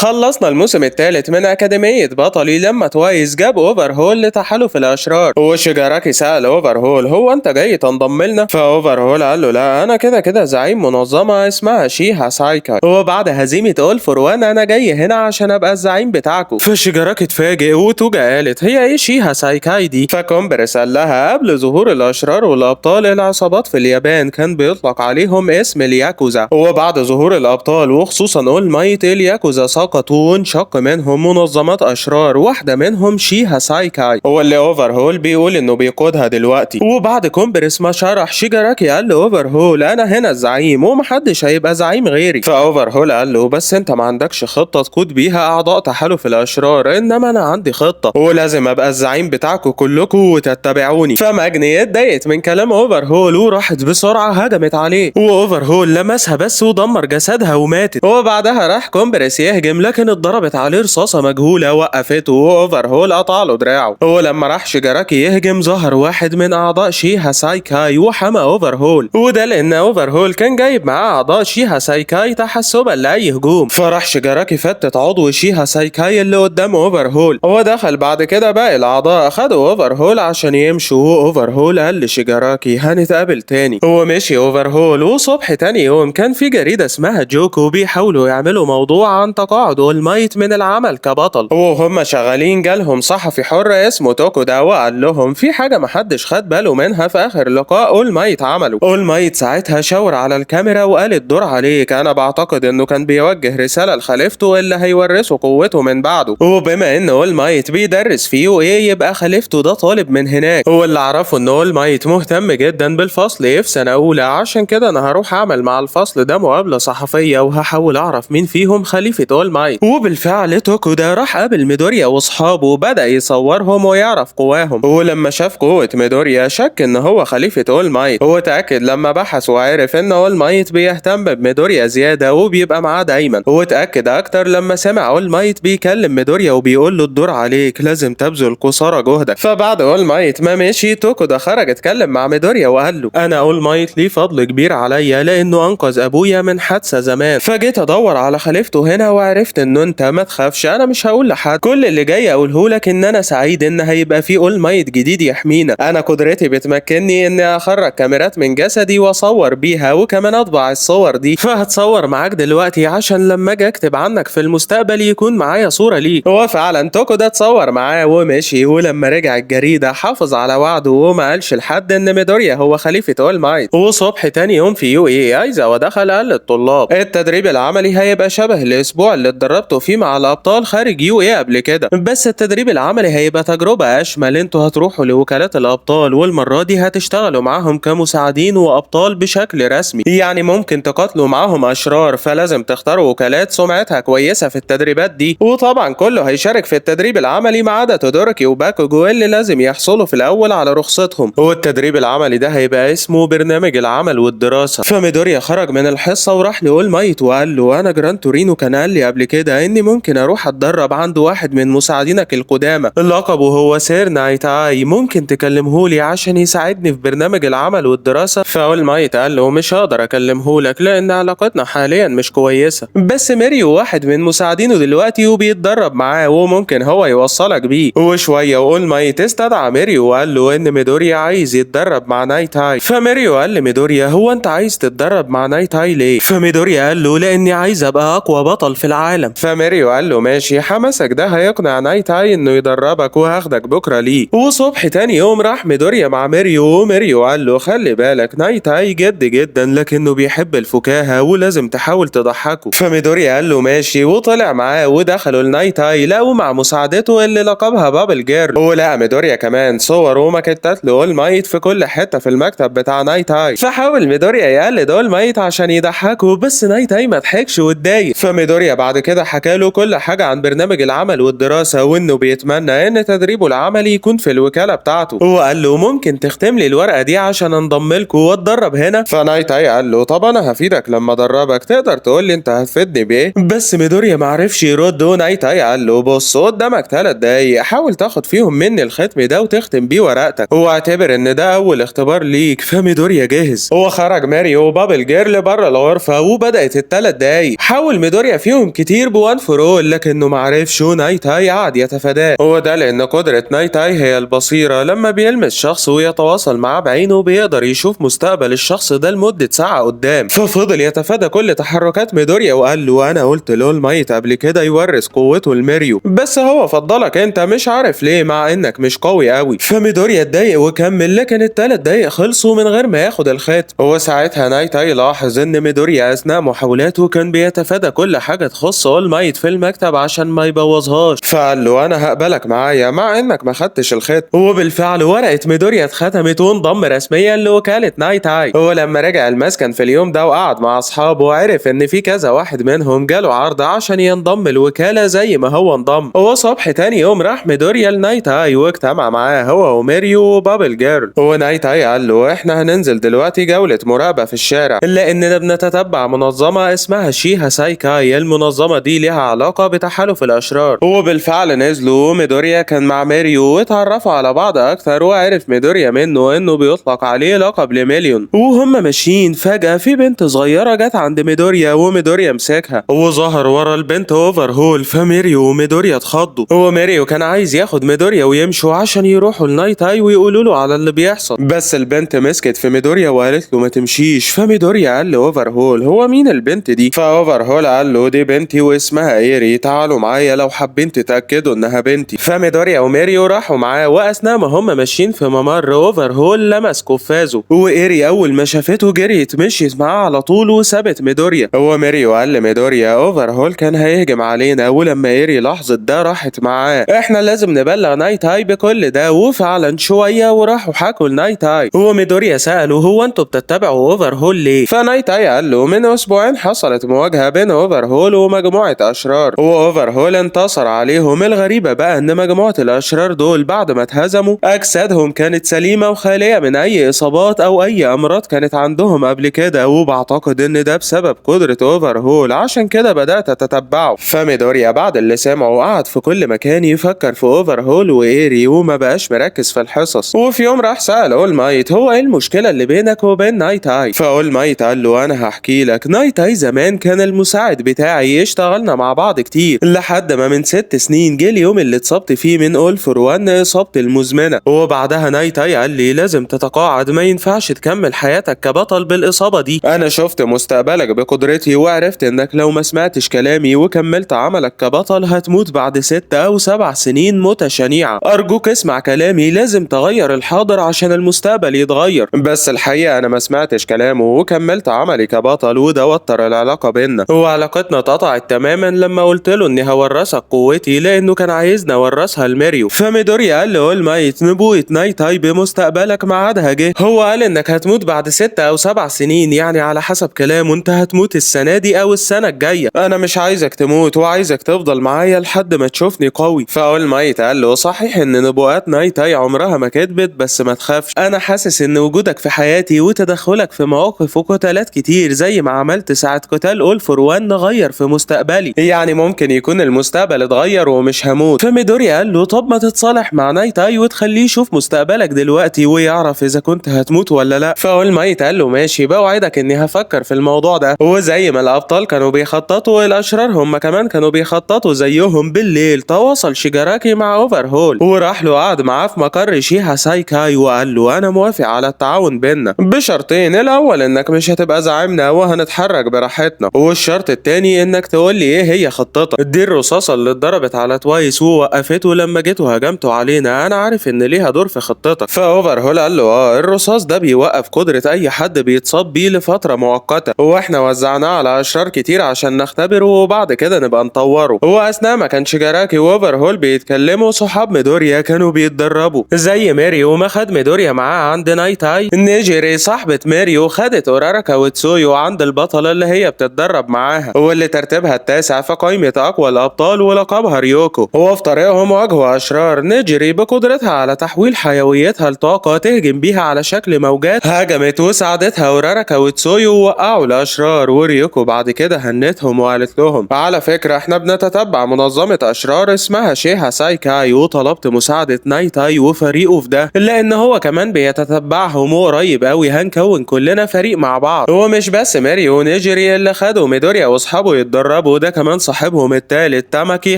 خلصنا الموسم الثالث من أكاديمية بطلي لما توايس جاب أوفرهول لتحالف الأشرار، وشيجاراكي سأل أوفرهول هو أنت جاي تنضم لنا؟ فأوفرهول قال له لا، أنا كده كده زعيم منظمة اسمها شيها سايكا، وبعد هزيمة أول فور وان أنا جاي هنا عشان أبقى الزعيم بتاعكم. فشيجاراكي اتفاجئ، وتوجا قالت هي إيه شيها سايكاي دي؟ فكومبرس قال لها قبل ظهور الأشرار والأبطال العصابات في اليابان كان بيطلق عليهم اسم الياكوزا، وبعد ظهور الأبطال وخصوصا أول مايت الياكوزا سقطوا وانشق منهم منظمات أشرار، واحدة منهم شيها سايكاي، هو اللي أوفرهول بيقول إنه بيقودها دلوقتي. وبعد كومبرس ما شرح، شيجاراكي قال له أوفرهول أنا هنا الزعيم ومحدش هيبقى زعيم غيري. فأوفرهول قال له بس أنت ما عندكش خطة تقود بيها أعضاء تحالف الأشرار، إنما أنا عندي خطة ولازم أبقى الزعيم بتاعكم كلكم وتتبعوني. فماجني اتضايقت من كلام أوفرهول وراحت بسرعة هجمت عليه، وأوفرهول لمسها بس ودمر جسدها وماتت. وبعدها راح كومبرس يهجم، لكن اتضربت عليه رصاصة مجهولة وقفته، وأوفرهول قطع له دراعه. ولما راح شيجاراكي يهجم ظهر واحد من أعضاء شيها سايكاي وحمى أوفرهول، وده لأن أوفرهول كان جايب معاه أعضاء شيها سايكاي تحسبا لأي هجوم. فراح شيجاراكي فتت عضو شيها سايكاي اللي قدام أوفرهول، ودخل بعد كده باقي الأعضاء خدوا أوفرهول عشان يمشوا. أوفرهول قال لشيجاراكي هنتقابل تاني، ومشي أوفرهول. وصبح تاني يوم كان في جريدة اسمها جوكو بيحاولوا يعملوا موضوع عن تقاعد أول مايت من العمل كبطل، وهم شغالين جالهم صحفي حر اسمه توكودا وقال لهم في حاجة محدش خد باله منها في آخر لقاء أول مايت عمله. أول مايت ساعتها شاور على الكاميرا وقال الدور عليك، أنا بعتقد إنه كان بيوجه رسالة لخليفته اللي هيورثه قوته من بعده، وبما إن أول مايت بيدرس في UA يبقى خليفته ده طالب من هناك. واللي عرفه إن أول مايت مهتم جدا بالفصل A في سنة أولى، عشان كده أنا هروح أعمل مع الفصل ده مقابلة صحفية وهحاول أعرف مين فيهم خليفة أول مايت. وبالفعل توكودا راح قابل ميدوريا واصحابه وبدأ يصورهم ويعرف قواهم، ولما شاف قوة ميدوريا شك ان هو خليفة أول مايت. هو تأكد لما بحث وعرف ان أول مايت بيهتم بميدوريا زيادة وبيبقى معاه دايما، وتأكد اكتر لما سمع أول مايت بيكلم ميدوريا وبيقول له الدور عليك لازم تبذل قصارى جهدك. فبعد أول مايت ما مشي توكودا خرج اتكلم مع ميدوريا وقال له انا أول مايت ليه فضل كبير عليا لانه انقذ ابويا من حادثة زمان، فجيت ادور على خليفته هنا وعرفت انه انت ما تخافش انا مش هقول لحد، كل اللي جاي اقوله لك ان انا سعيد ان هيبقى في أول مايت جديد يحمينا، انا قدرتي بتمكنني اني اخرج كاميرات من جسدي واصور بيها وكمان اطبع الصور دي، فهتصور معاك دلوقتي عشان لما اجي اكتب عنك في المستقبل يكون معايا صورة ليك. وفعلا توكودا اتصور معاه ومشي، ولما رجع الجريدة حافظ على وعده وما قالش لحد ان ميدوريا هو خليفة أول مايت. وصبح تاني يوم في UA ايزاوا دخل قال للطلاب التدريب العملي هيبقى شبه الاسبوع اللي اتدربتوا فيه مع الابطال خارج UA قبل كده، بس التدريب العملي هيبقى تجربة اشمل، انتوا هتروحوا لوكالات الابطال والمرة دي هتشتغلوا معاهم كمساعدين وابطال بشكل رسمي، يعني ممكن تقاتلوا معاهم اشرار، فلازم تختاروا وكالات سمعتها كويسة في التدريبات دي. وطبعا كله هيشارك في التدريب العملي ما عدا تودوركي وباكوجو اللي لازم يحصلوا في الاول على رخصتهم، والتدريب العملي ده هيبقى اسمه برنامج العمل والدراسة. فميدوريا خرج من الحصة وراح لأول مايت وقال له انا جران تورينو كان قال لي قبل كده اني ممكن اروح اتدرب عند واحد من مساعدينك القدامى لقبه هو سير نايت اي، ممكن تكلمهولي عشان يساعدني في برنامج العمل والدراسة؟ فأول مايت قال له مش هقدر اكلمهولك لان علاقتنا حاليا مش كويسة، بس ميريو واحد من مساعدينه دلوقتي وبيتدرب معاه وممكن هو يوصلك بيه. وشوية وأول مايت استدعى ميريو وقال له ان ميدوريا عايز يتدرب مع نايت اي. فميريو قال لميدوريا هو انت عايز تتدرب مع نايت اي ليه؟ فميدوريا قال له لاني عايز ابقى اقوى بطل في العالم. فميريو قال له ماشي، حماسك ده هيقنع نايت اي انه يدربك وهاخدك بكره ليه. وصبح تاني يوم راح ميدوريا مع ميريو، وميريو قال له خلي بالك نايت اي جد جدا لكنه بيحب الفكاهة ولازم تحاول تضحكه. فميدوريا قال له ماشي، وطلع معاه ودخلوا لنايت اي لقوا مع مساعدته اللي لقبها بابل جيرل، ولقى ميدوريا كمان صور وماكيتات لأول مايت في كل حتة في المكتب بتاع نايت اي. فحاول ميدوريا يقلد أول مايت عشان يضحكه، بس نايت اي ما ضحكش واتضايق. فميدوريا بعد كده حكى له كل حاجة عن برنامج العمل والدراسة وانه بيتمنى ان تدريبه العملي يكون في الوكالة بتاعته، وقال له ممكن تختم لي الورقة دي عشان انضم لكم واتدرب هنا؟ فنايت اي قال له طب انا هفيدك لما ادربك، تقدر تقول لي انت هتفيدني بايه؟ بس ميدوريا ما عرفش يرد، ونايت اي قال له بص قدامك 3 دقايق حاول تاخد فيهم مني الختم ده وتختم بيه ورقتك، واعتبر ان ده اول اختبار ليك. فميدوريا جاهز. هو خرج ماريو وبابل جيرل بره الغرفة وبدات ال3 دقايق. حاول ميدوريا فيهم كتير كتير بوان فور اول لكنه معرفش، ونايتاي قعد يتفاداه. هو ده لان قدرة نايتاي هي البصيرة، لما بيلمس شخص ويتواصل معاه بعينه بيقدر يشوف مستقبل الشخص ده لمدة ساعة قدام. ففضل يتفادى كل تحركات ميدوريا وقال له انا قلت لول مايت قبل كده يورث قوته لميريو، بس هو فضلك انت مش عارف ليه مع انك مش قوي قوي. فميدوريا اتضايق وكمل، لكن ال3 دقايق خلصوا من غير ما ياخد الختم. وساعتها نايتاي لاحظ ان ميدوريا اثناء محاولاته كان بيتفادى كل حاجة تخص اول مايت في المكتب عشان ما يبوظهاش، فقال له انا هقبلك معايا مع انك ما خدتش الختم. وبالفعل ورقة ميدوريا اتختمت وانضم رسميا لوكالة نايتاي. ولما رجع المسكن في اليوم ده وقعد مع اصحابه عرف ان في كذا واحد منهم جاله عرض عشان ينضم الوكالة زي ما هو انضم. وصبح تاني يوم راح ميدوريا لنايتاي واجتمع معاه هو وميريو وبابل جيرل. ونايتاي قال له احنا هننزل دلوقتي جولة مراقبة في الشارع لاننا بنتتبع منظمة اسمها شيها سايكاي، المنظمة دي ليها علاقة بتحالف الاشرار. وبالفعل نزلوا، وميدوريا كان مع ميريو واتعرفوا على بعض اكتر، وعرف ميدوريا منه انه بيطلق عليه لقب لميليون. وهم ماشيين فجأة في بنت صغيرة جت عند ميدوريا وميدوريا مسكها، وظهر ورا البنت اوفرهول. فميريو وميدوريا اتخضوا. هو ميريو كان عايز ياخد ميدوريا ويمشوا عشان يروحوا لنايتاي ويقولوا له على اللي بيحصل، بس البنت مسكت في ميدوريا وقالت له ما تمشيش. فميدوريا قال لاوفرهول هو مين البنت دي؟ فاوفرهول قال له دي بنتي واسمها ايري، تعالوا معايا لو حابين تتاكدوا انها بنتي. فميدوريا وميريو راحوا معاه، واثناء ما هم ماشيين في ممر اوفرهول لمس قفازه، وايري اول ما شافته جريت مشيت معاه على طول وسابت ميدوريا. هو ميريو قال لميدوريا اوفرهول كان هيهجم علينا، ولما ايري لاحظت ده راحت معاه، احنا لازم نبلغ نايتاي بكل ده. وفعلا شوية وراحوا حكوا لنايتاي. هو ميدوريا ساله هو انتوا بتتبعوا اوفرهول ليه؟ فنايتاي قال له من اسبوعين حصلت مواجهة بين اوفرهول ومجموعة اشرار، واوفرهول انتصر عليهم. الغريبة بقى ان مجموعة الاشرار دول بعد ما اتهزموا اجسادهم كانت سليمة وخالية من اي اصابات او اي امراض كانت عندهم قبل كده، وبعتقد ان ده بسبب قدره اوفرهول، عشان كده بدات اتتبعه. فميدوريا بعد اللي سمعه قعد في كل مكان يفكر في اوفرهول وايري وما بقاش مركز في الحصص. وفي يوم راح سأل اول مايت هو ايه المشكلة اللي بينك وبين نايتاي؟ فاول مايت قال له انا هحكي لك، نايتاي زمان كان المساعد بتاعي، اشتغلنا مع بعض كتير لحد ما من 6 سنين جه اليوم اللي اتصبت فيه من اول فور وان اصابتي المزمنة. وبعدها نايتاي قال لي لازم تتقاعد، ما ينفعش تكمل حياتك كبطل بالاصابة دي، انا شفت مستقبلك بقدرتي وعرفت انك لو ما سمعتش كلامي وكملت عملك كبطل هتموت بعد 6 أو 7 سنين موتة شنيعة، ارجوك اسمع كلامي، لازم تغير الحاضر عشان المستقبل يتغير. بس الحقيقة انا ما سمعتش كلامه وكملت عملي كبطل، وده وتر العلاقة بينا، وعلاقتنا اتقطعت تماما لما قلت له اني هورثك قوتي لانه كان عايزني اورثها لميريو. فميدوريا قال لاول مايت نبوءة نايتاي بمستقبلك ميعادها جه، هو قال انك هتموت بعد 6 أو 7 سنين، يعني على حسب كلامه انت هتموت السنة دي او السنة الجاية، انا مش عايزك تموت وعايزك تفضل معايا لحد ما تشوفني قوي. فاول مايت قال له صحيح ان نبوءات نايتاي عمرها ما كدبت، بس ما تخافش، انا حاسس ان وجودك في حياتي وتدخلك في مواقف وقتالات كتير زي ما عملت ساعة قتال اول فور وان غير في مستقبلي، يعني ممكن يكون المستقبل اتغير ومش هموت. فميدوريا قال له طب ما تتصالح مع نايتاي وتخليه يشوف مستقبلك دلوقتي ويعرف اذا كنت هتموت ولا لا. فاول مايت قال له ماشي، بوعدك اني هفكر في الموضوع ده. وزي ما الابطال كانوا بيخططوا الاشرار هم كمان كانوا بيخططوا زيهم. بالليل تواصل شيجاراكي مع اوفرهول وراح له قعد معاه في مقر شيها سايكاي وقال له انا موافق على التعاون بينا بشرطين، الاول انك مش هتبقى زعيمنا وهنتحرك براحتنا، والشرط التاني انك تقول لي ايه هي خطتك. دي الرصاصة اللي اتضربت على توايس ووقفته لما جيتوا هجمتوا علينا، انا عارف ان ليها دور في خطتك. فاوفرهول قال له الرصاص ده بيوقف قدره اي حد بيتصاب بيه لفترة مؤقتة، واحنا وزعناه على اشرار كتير عشان نختبره وبعد كده نبقى نطوره. واثناء ما كان شيجاراكي واوفرهول بيتكلموا صحاب ميدوريا كانوا بيتدربوا، زي ميريو ما خد ميدوريا معاه عند نايتاي، نيجيري صاحبة ميريو خدت اوراراكا وتسويو عند البطلة اللي هي بتتدرب معاها واللي ترتيبها التاسع في قائمة اقوى الابطال ولقبها ريوكو. وفي طريقهم واجهوا اشرار، نيجيري بقدرتها على تحويل حيويتها لطاقة تهجم بيها على شكل موجات هجمت وساعدتها اوراراكا وتسويو ووقعوا الاشرار. وريوكو بعد كده هنتهم وقالت لهم على فكرة احنا بنتتبع منظمة اشرار اسمها شيها سايكاي، وطلبت مساعدة نايتاي وفريقه في ده لان هو كمان بيتتبعهم وقريب قوي هنكون كلنا فريق مع بعض. ومش بس ميريو ونيجيري اللي خدوا ميدوريا واصحابه يتدربوا بيتدربوا ده كمان صاحبهم التالت تاماكي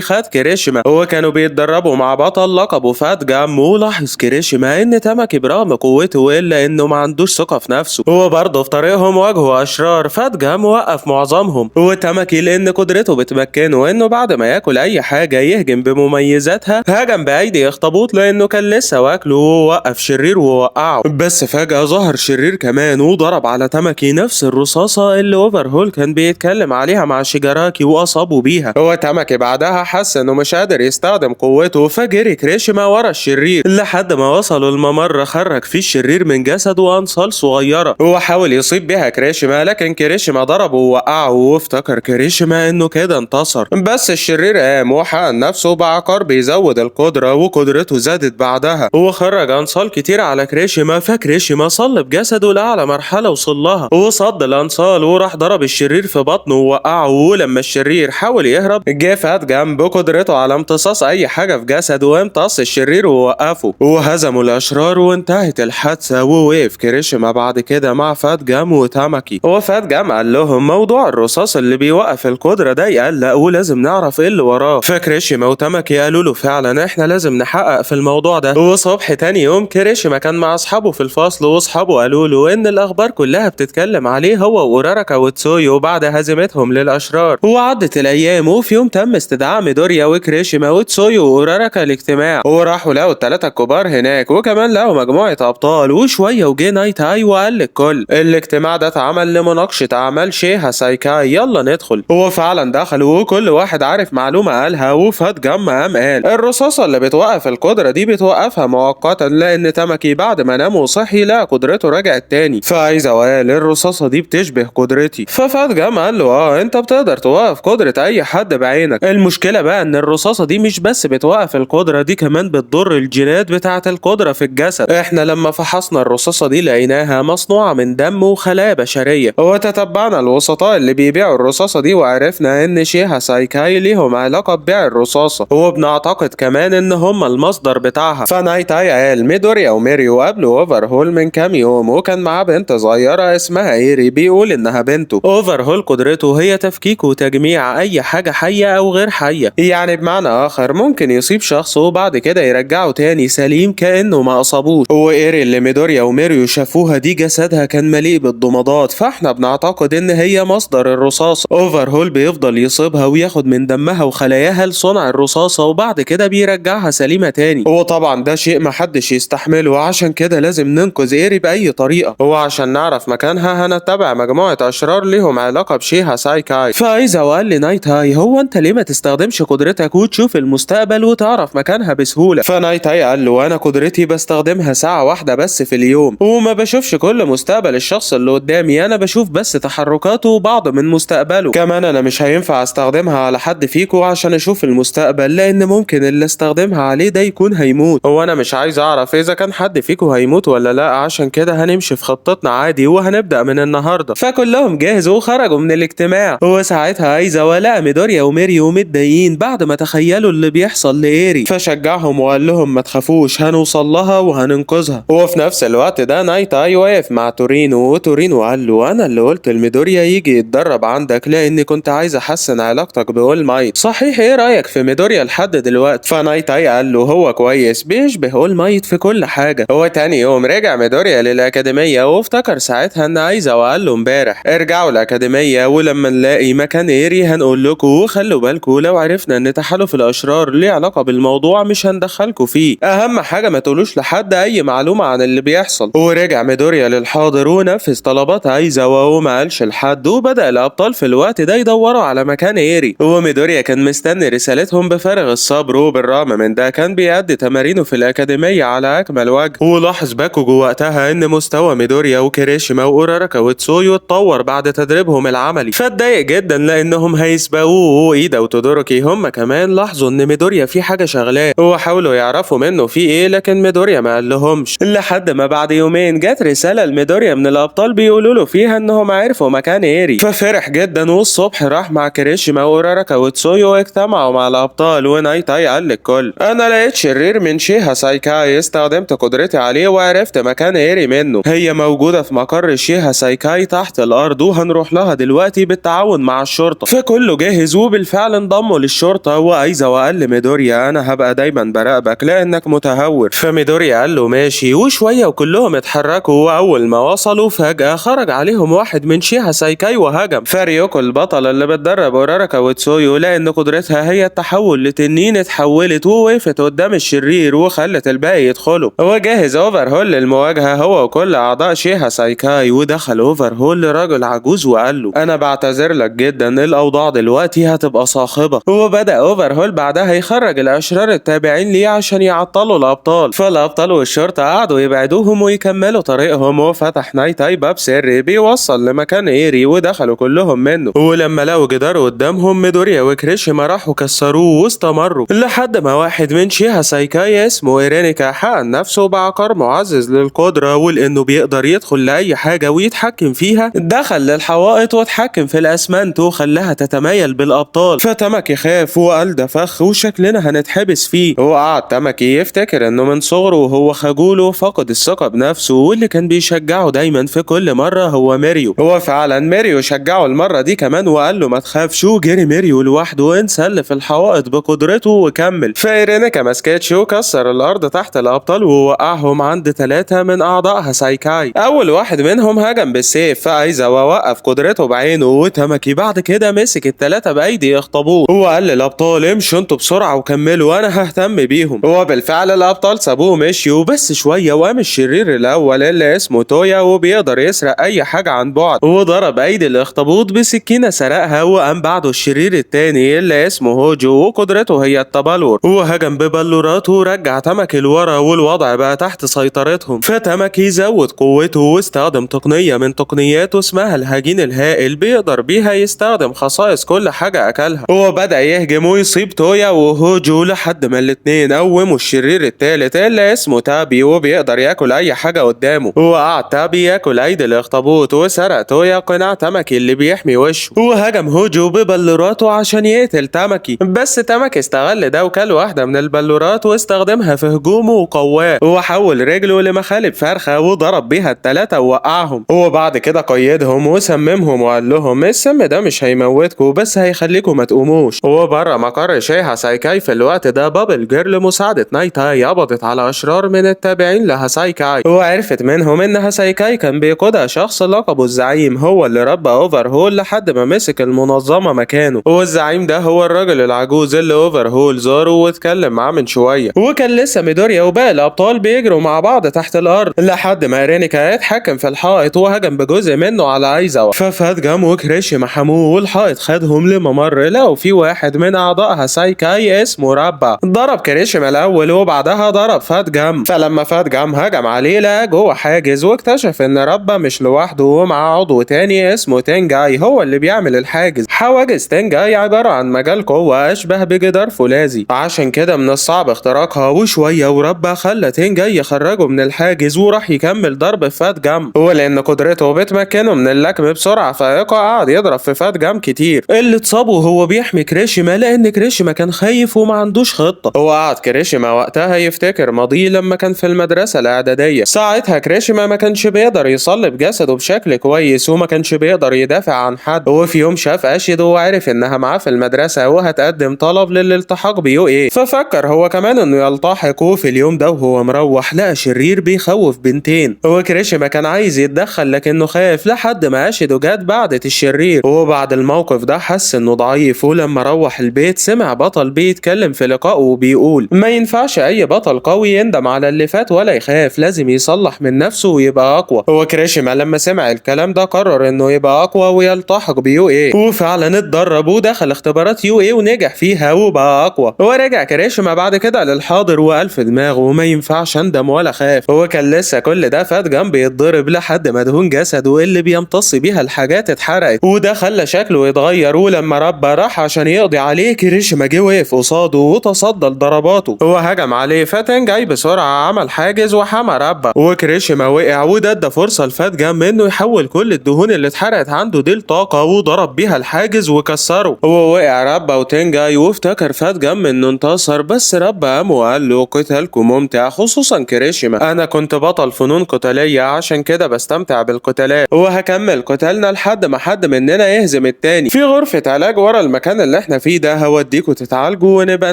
خد كريشما، وكانوا بيتدربوا مع بطل لقبه فات جام. ولاحظ كريشما ان تاماكي برغم قوته الا انه ما عندوش ثقة في نفسه، وبرضه في طريقهم واجهوا اشرار، فات جام وقف معظمهم. وتاماكي لان قدرته بتمكنه انه بعد ما ياكل اي حاجة يهجم بمميزاتها، هجم بايدي اخطبوط لانه كان لسه واكله، ووقف شرير ووقعه. بس فجأة ظهر شرير كمان وضرب على تاماكي نفس الرصاصة اللي اوفرهول كان بيتكلم عليها مع شيجاراكي واصابه بيها. هو تاماكي بعدها حس انه مش قادر يستخدم قوته، فجري كريشما ورا الشرير لحد ما وصلوا الممر خرج فيه الشرير من جسده انصال صغيرة، وحاول يصيب بيها كريشما لكن كريشما ضربه ووقعه، وافتكر كريشما انه كده انتصر. بس الشرير قام وحقن نفسه بعقار بيزود القدرة، وقدرته زادت بعدها وخرج انصال كتير على كريشما، فكريشما صلب جسده لأعلى مرحلة وصل لها وصد الانصال وراح ضرب الشرير في بطنه ووقعه. ولما الشرير حاول يهرب جه فات جنب قدرته على امتصاص اي حاجة في جسده وامتص الشرير ووقفه وهزموا الاشرار وانتهت الحادثة. ووقف كريشما بعد كده مع فات جام وتاماكي، وفات جام قال لهم موضوع الرصاص اللي بيوقف القدرة ده يقلق ولازم نعرف ايه اللي وراه. فكريشما وتاماكي قالوا له فعلا احنا لازم نحقق في الموضوع ده. وصبح تاني يوم كريشما كان مع اصحابه في الفصل، واصحابه قالوا له ان الاخبار كلها بتتكلم عليه هو واوراراكا وتسويو بعد هزيمتهم للاشرار. وعدت الايام وفي يوم تم استدعاء ميدوريا وكريشما وتسويو واوراراكا الاجتماع، وراحوا لقوا الثلاثة الكبار هناك وكمان لقوا مجموعة ابطال. وشوية وجه نايت هاي وقال للكل الاجتماع ده اتعمل لمناقشة اعمال شيها سايكاي، يلا ندخل. وفعلا دخلوا وكل واحد عارف معلومة قالها. وفات جام قام قال الرصاصة اللي بتوقف القدرة دي بتوقفها مؤقتا لان تاماكي بعد ما نام وصحي لا قدرته رجعت تاني. فايزا قال الرصاصة دي بتشبه قدرتي. ففات جام قال له انت بتقدر توقف قدره اي حد بعينك. المشكلة بقى ان الرصاصة دي مش بس بتوقف القدرة دي، كمان بتضر الجينات بتاعه القدرة في الجسد. احنا لما فحصنا الرصاصة دي لقيناها مصنوعة من دم وخلايا بشرية، وتتبعنا الوسطاء اللي بيبيعوا الرصاصة دي وعرفنا ان شيها سايكاي ليهم علاقة ببيع الرصاصة، وبنعتقد كمان ان هم المصدر بتاعها. فنايتاي قال ميدوريا وميريو قابلوا اوفرهول من كام يوم وكان معاه بنت صغيرة اسمها ايري بيقول انها بنته. اوفرهول قدرته هي تفكيك وتجميع اي حاجة حيه او غير حيه، يعني بمعنى اخر ممكن يصيب شخص وبعد كده يرجعه تاني سليم كانه ما اصابوش. وايري اللي ميدوريا وميريو شافوها دي جسدها كان مليء بالضمادات، فاحنا بنعتقد ان هي مصدر الرصاصة. اوفرهول بيفضل يصيبها وياخد من دمها وخلاياها لصنع الرصاصة وبعد كده بيرجعها سليمة تاني، وطبعا ده شيء محدش يستحمله، عشان كده لازم ننقذ ايري باي طريقه، وعشان نعرف مكانها هنتبع مجموعة اشرار ليهم علاقة بشيها سايكاي. فايزا وقال لنايت هاي هو انت ليه ما تستخدمش قدرتك وتشوف المستقبل وتعرف مكانها بسهولة؟ فنايت هاي قال له انا قدرتي بستخدمها ساعة واحدة بس في اليوم، وما بشوفش كل مستقبل الشخص اللي قدامي، انا بشوف بس تحركاته وبعض من مستقبله. كمان انا مش هينفع استخدمها على حد فيكو عشان اشوف المستقبل، لان ممكن اللي استخدمها عليه ده يكون هيموت، وانا مش عايز اعرف اذا كان حد فيكو هيموت ولا لا، عشان كده هنمشي في خطتنا عادي وهنبدا من النهارده. فكلهم جهزوا وخرجوا من الاجتماع. وساعتها ايزا ولا ميدوريا وميريو متضايقين بعد ما تخيلوا اللي بيحصل لايري، فشجعهم وقال لهم ما تخافوش هنوصل لها وهننقذها. وفي نفس الوقت ده نايتاي واقف مع تورينو، وتورينو قال له انا اللي قلت لميدوريا يجي يتدرب عندك لاني كنت عايز احسن علاقتك باول مايت، صحيح ايه رايك في ميدوريا لحد دلوقتي؟ فنايتاي قال له هو كويس بيشبه اول مايت في كل حاجة. هو تاني يوم رجع ميدوريا للاكاديميه وافتكر ساعتها ان ايزا وقال له امبارح ارجعوا الاكاديمية ولما نلاقي مكان ايري هنقول لكم، وخلوا بالكم لو عرفنا ان تحالف الاشرار ليه علاقة بالموضوع مش هندخلكم فيه، اهم حاجة ما تقولوش لحد اي معلومة عن اللي بيحصل. ورجع ميدوريا للحاضر ونفذ طلبات ايزا وهو ما قالش لحد، وبدا الابطال في الوقت ده يدوروا على مكان ايري. وميدوريا كان مستني رسالتهم بفارغ الصبر، وبالرغم من ده كان بيأدي تمارينه في الاكاديمية على اكمل وجه. ولاحظ باكوجو وقتها ان مستوى ميدوريا وكريشما واوراراكا وتسويو اتطور بعد تدريبهم العملي، فاتضايق جدا لانهم هيسبقوه. وايدا وتودوروكي هم كمان لاحظوا ان ميدوريا في حاجة شغلاه وحاولوا يعرفوا منه في ايه، لكن ميدوريا ما قالهمش. لحد ما بعد يومين جت رسالة لميدوريا من الابطال بيقولوا له فيها انهم عرفوا مكان ايري، ففرح جدا. والصبح راح مع كريشما واوراراكا وتسويو واجتمعوا مع الابطال. ونايتاي قال للكل انا لقيت شرير من شيها سايكاي، استخدمت قدرتي عليه وعرفت مكان ايري منه، هي موجودة في مقر شيها سايكاي تحت الارض وهنروح لها دلوقتي بالتعاون مع الشرطة. للشرطة. فكله جاهز وبالفعل انضموا للشرطة. وايزاوا قال لميدوريا انا هبقى دايما براقبك لانك متهور. فميدوريا قال له ماشي. وشوية وكلهم اتحركوا، واول ما وصلوا فجأة خرج عليهم واحد من شيها سايكاي وهجم. فريوكو البطلة اللي بتدرب اوراركا وتسويو لان قدرتها هي التحول لتنين اتحولت ووقفت قدام الشرير وخلت الباقي يدخلوا. وجهز اوفرهول للمواجهة هو وكل اعضاء شيها سايكاي. ودخل اوفرهول لراجل عجوز وقال له انا بعتذر لك جدا، الاوضاع دلوقتي هتبقى صاخبة. وبدأ اوفرهول بعدها يخرج الاشرار التابعين ليه عشان يعطلوا الابطال. فالابطال والشرطة قعدوا يبعدوهم ويكملوا طريقهم. وفتح نايتاي باب سري بيوصل لمكان ايري ودخلوا كلهم منه. ولما لقوا جدار قدامهم ميدوريا وكريشيما راحوا كسروه واستمروا لحد ما واحد من شيها سايكاي اسمه ايرينيكا حقن نفسه بعقار معزز للقدرة، ولانه بيقدر يدخل لأي حاجة ويتحكم فيها دخل للحوائط واتحكم في الاسمنت وخلاها تتمايل بالابطال. فتمكي خاف وقال ده فخ وشكلنا هنتحبس فيه. وقعد تمكي يفتكر انه من صغره وهو خجول وفقد الثقة بنفسه، واللي كان بيشجعه دايما في كل مرة هو ميريو. هو فعلا ميريو شجعه المرة دي كمان وقال له ما تخافش، وجري ميريو لوحده وانسل في الحوائط بقدرته وكمل. فايرينيكا مسكتش وكسر الارض تحت الابطال ووقعهم عند 3 من اعضاء هاسايكاي. اول واحد منهم هجم بالسيف فايزاوا وقف قدرته بعينه، وتمكي بعد كده مسك ال3 بايدي اخطبوه وقال للابطال امشوا انتوا بسرعة وكملوا انا ههتم بيهم. وبالفعل الابطال سابوه ومشيوا. بس شوية وقام الشرير الاول اللي اسمه تويا وبيقدر يسرق اي حاجة عن بعد وضرب ايدي الاخطبوط بسكينة سرقها. وقام بعده الشرير التاني اللي اسمه هوجو وقدرته هي التبلور وهجم ببلوراته ورجع تمكي لورا والوضع بقى تحت سيطرتهم. فتمكي زود قوته واستخدم تقنية من تقنياته اسمها الهجين الهائل بيقدر بيها يستخدم خصائص كل حاجة اكلها. وبدأ يهجم ويصيب تويا وهوجو لحد ما الاتنين قوموا الشرير التالت اللي اسمه تابي وبيقدر ياكل اي حاجة قدامه. وقعد تابي ياكل ايدي الاخطبوط وسرق تويا قناع تمكي اللي بيحمي وشه، وهجم هوجو ببلوراته عشان يقتل تمكي، بس تمكي استغل ده وكل واحدة من البلورات واستخدمها في هجومه وقواه وحول رجله لمخالب فرخة وضرب بيها ال3 ووقعهم. وبعد كده قيدهم وسممهم وقال لهم السم ده مش هيموتكم بس هيخليكم ما تقوموش. وبره مقر شيها سايكاي في الوقت ده بابل جيرل مساعدة نايتاي قبضت على اشرار من التابعين لهاسايكاي، وعرفت منهم ان هاسايكاي كان بيقودها شخص لقبه الزعيم هو اللي ربى اوفرهول لحد ما مسك المنظمة مكانه. والزعيم ده هو الراجل العجوز اللي اوفرهول زاره واتكلم معاه من شوية. وكان لسه ميدوريا وباقي الابطال بيجروا مع بعض تحت الارض لحد ما ايرينيكا اتحكم في الحائط وهجم بجزء منه على ايزاوا. ففات جام وكريشيما حموه والحائط خدهم لممر لقوا في واحد من اعضاء هاسايكاي اسمه رابا. ضرب كريشيما الاول وبعدها ضرب فات جام. فلما فات جام هجم عليه لقى جوه حاجز واكتشف ان رابا مش لوحده ومع عضو تاني اسمه تنجاي هو اللي بيعمل الحاجز. حواجز تنجاي عبارة عن مجال قوة اشبه بجدار فولاذي عشان كده من الصعب اختراقها. وشوية وربا خلى تنجاي يخرجه من الحاجز وراح يكمل ضرب فات جام، ولان قدرته بتمكنه من اللكم بسرعة فائقة قعد يضرب في فات جام كتير. اللي اتصاب وهو بيحمي كريشيما لان كريشيما كان خايف وما عندوش خطة. وقعد كريشيما وقتها يفتكر ماضيه لما كان في المدرسة الإعدادية. ساعتها كريشيما ما كانش بيقدر يصلب جسده بشكل كويس وما كانش بيقدر يدافع عن حد. وفي يوم شاف اشيدو وعرف انها معاه في المدرسة وهتقدم طلب للالتحاق بيو ايه، ففكر هو كمان انه يلتحق. وفي اليوم ده وهو مروح لقى شرير بيخوف بنتين، وكريشيما كان عايز يتدخل لكنه خاف لحد ما اشيدو جت بعدت الشرير. وبعد الموقف ده حس انه ضعيف. ولما روح البيت سمع بطل بيتكلم في لقائه وبيقول ما ينفعش اي بطل قوي يندم على اللي فات ولا يخاف، لازم يصلح من نفسه ويبقى اقوى. وكريشيما لما سمع الكلام ده قرر انه يبقى اقوى ويلتحق ب UA، وفعلا اتدرب ودخل اختبارات UA ونجح فيها وبقى اقوى. ورجع كريشيما بعد كده للحاضر وقال في دماغه ما ينفعش اندم ولا خاف. هو كان لسه كل ده فات جنب يتضرب لحد ما دهون جسده اللي بيمتص بيها الحاجات اتحرقت وده خلى شكله يتغير. ولما ربا راح عشان يقضي عليه كريشيما جه وقف قصاده وتصدى لضرباته وهجم عليه. فتنجاي بسرعة عمل حاجز وحمى ربا وكريشيما وقع، وده ادى فرصة لفات جام انه يحول كل الدهون اللي اتحرقت عنده دي لطاقة وضرب بيها الحاجز وكسره. هو وقع ربا وتنجاي وافتكر فات جام انه انتصر، بس ربا قام وقال له قتالكم ممتع خصوصا كريشيما، انا كنت بطل فنون قتالية عشان كده بستمتع بالقتالات وهكمل قتالنا لحد ما حد مننا يهزم التاني. للتاني في غرفة علاج ورا المكان اللي احنا فيه ده، هوديكوا تتعالجوا ونبقى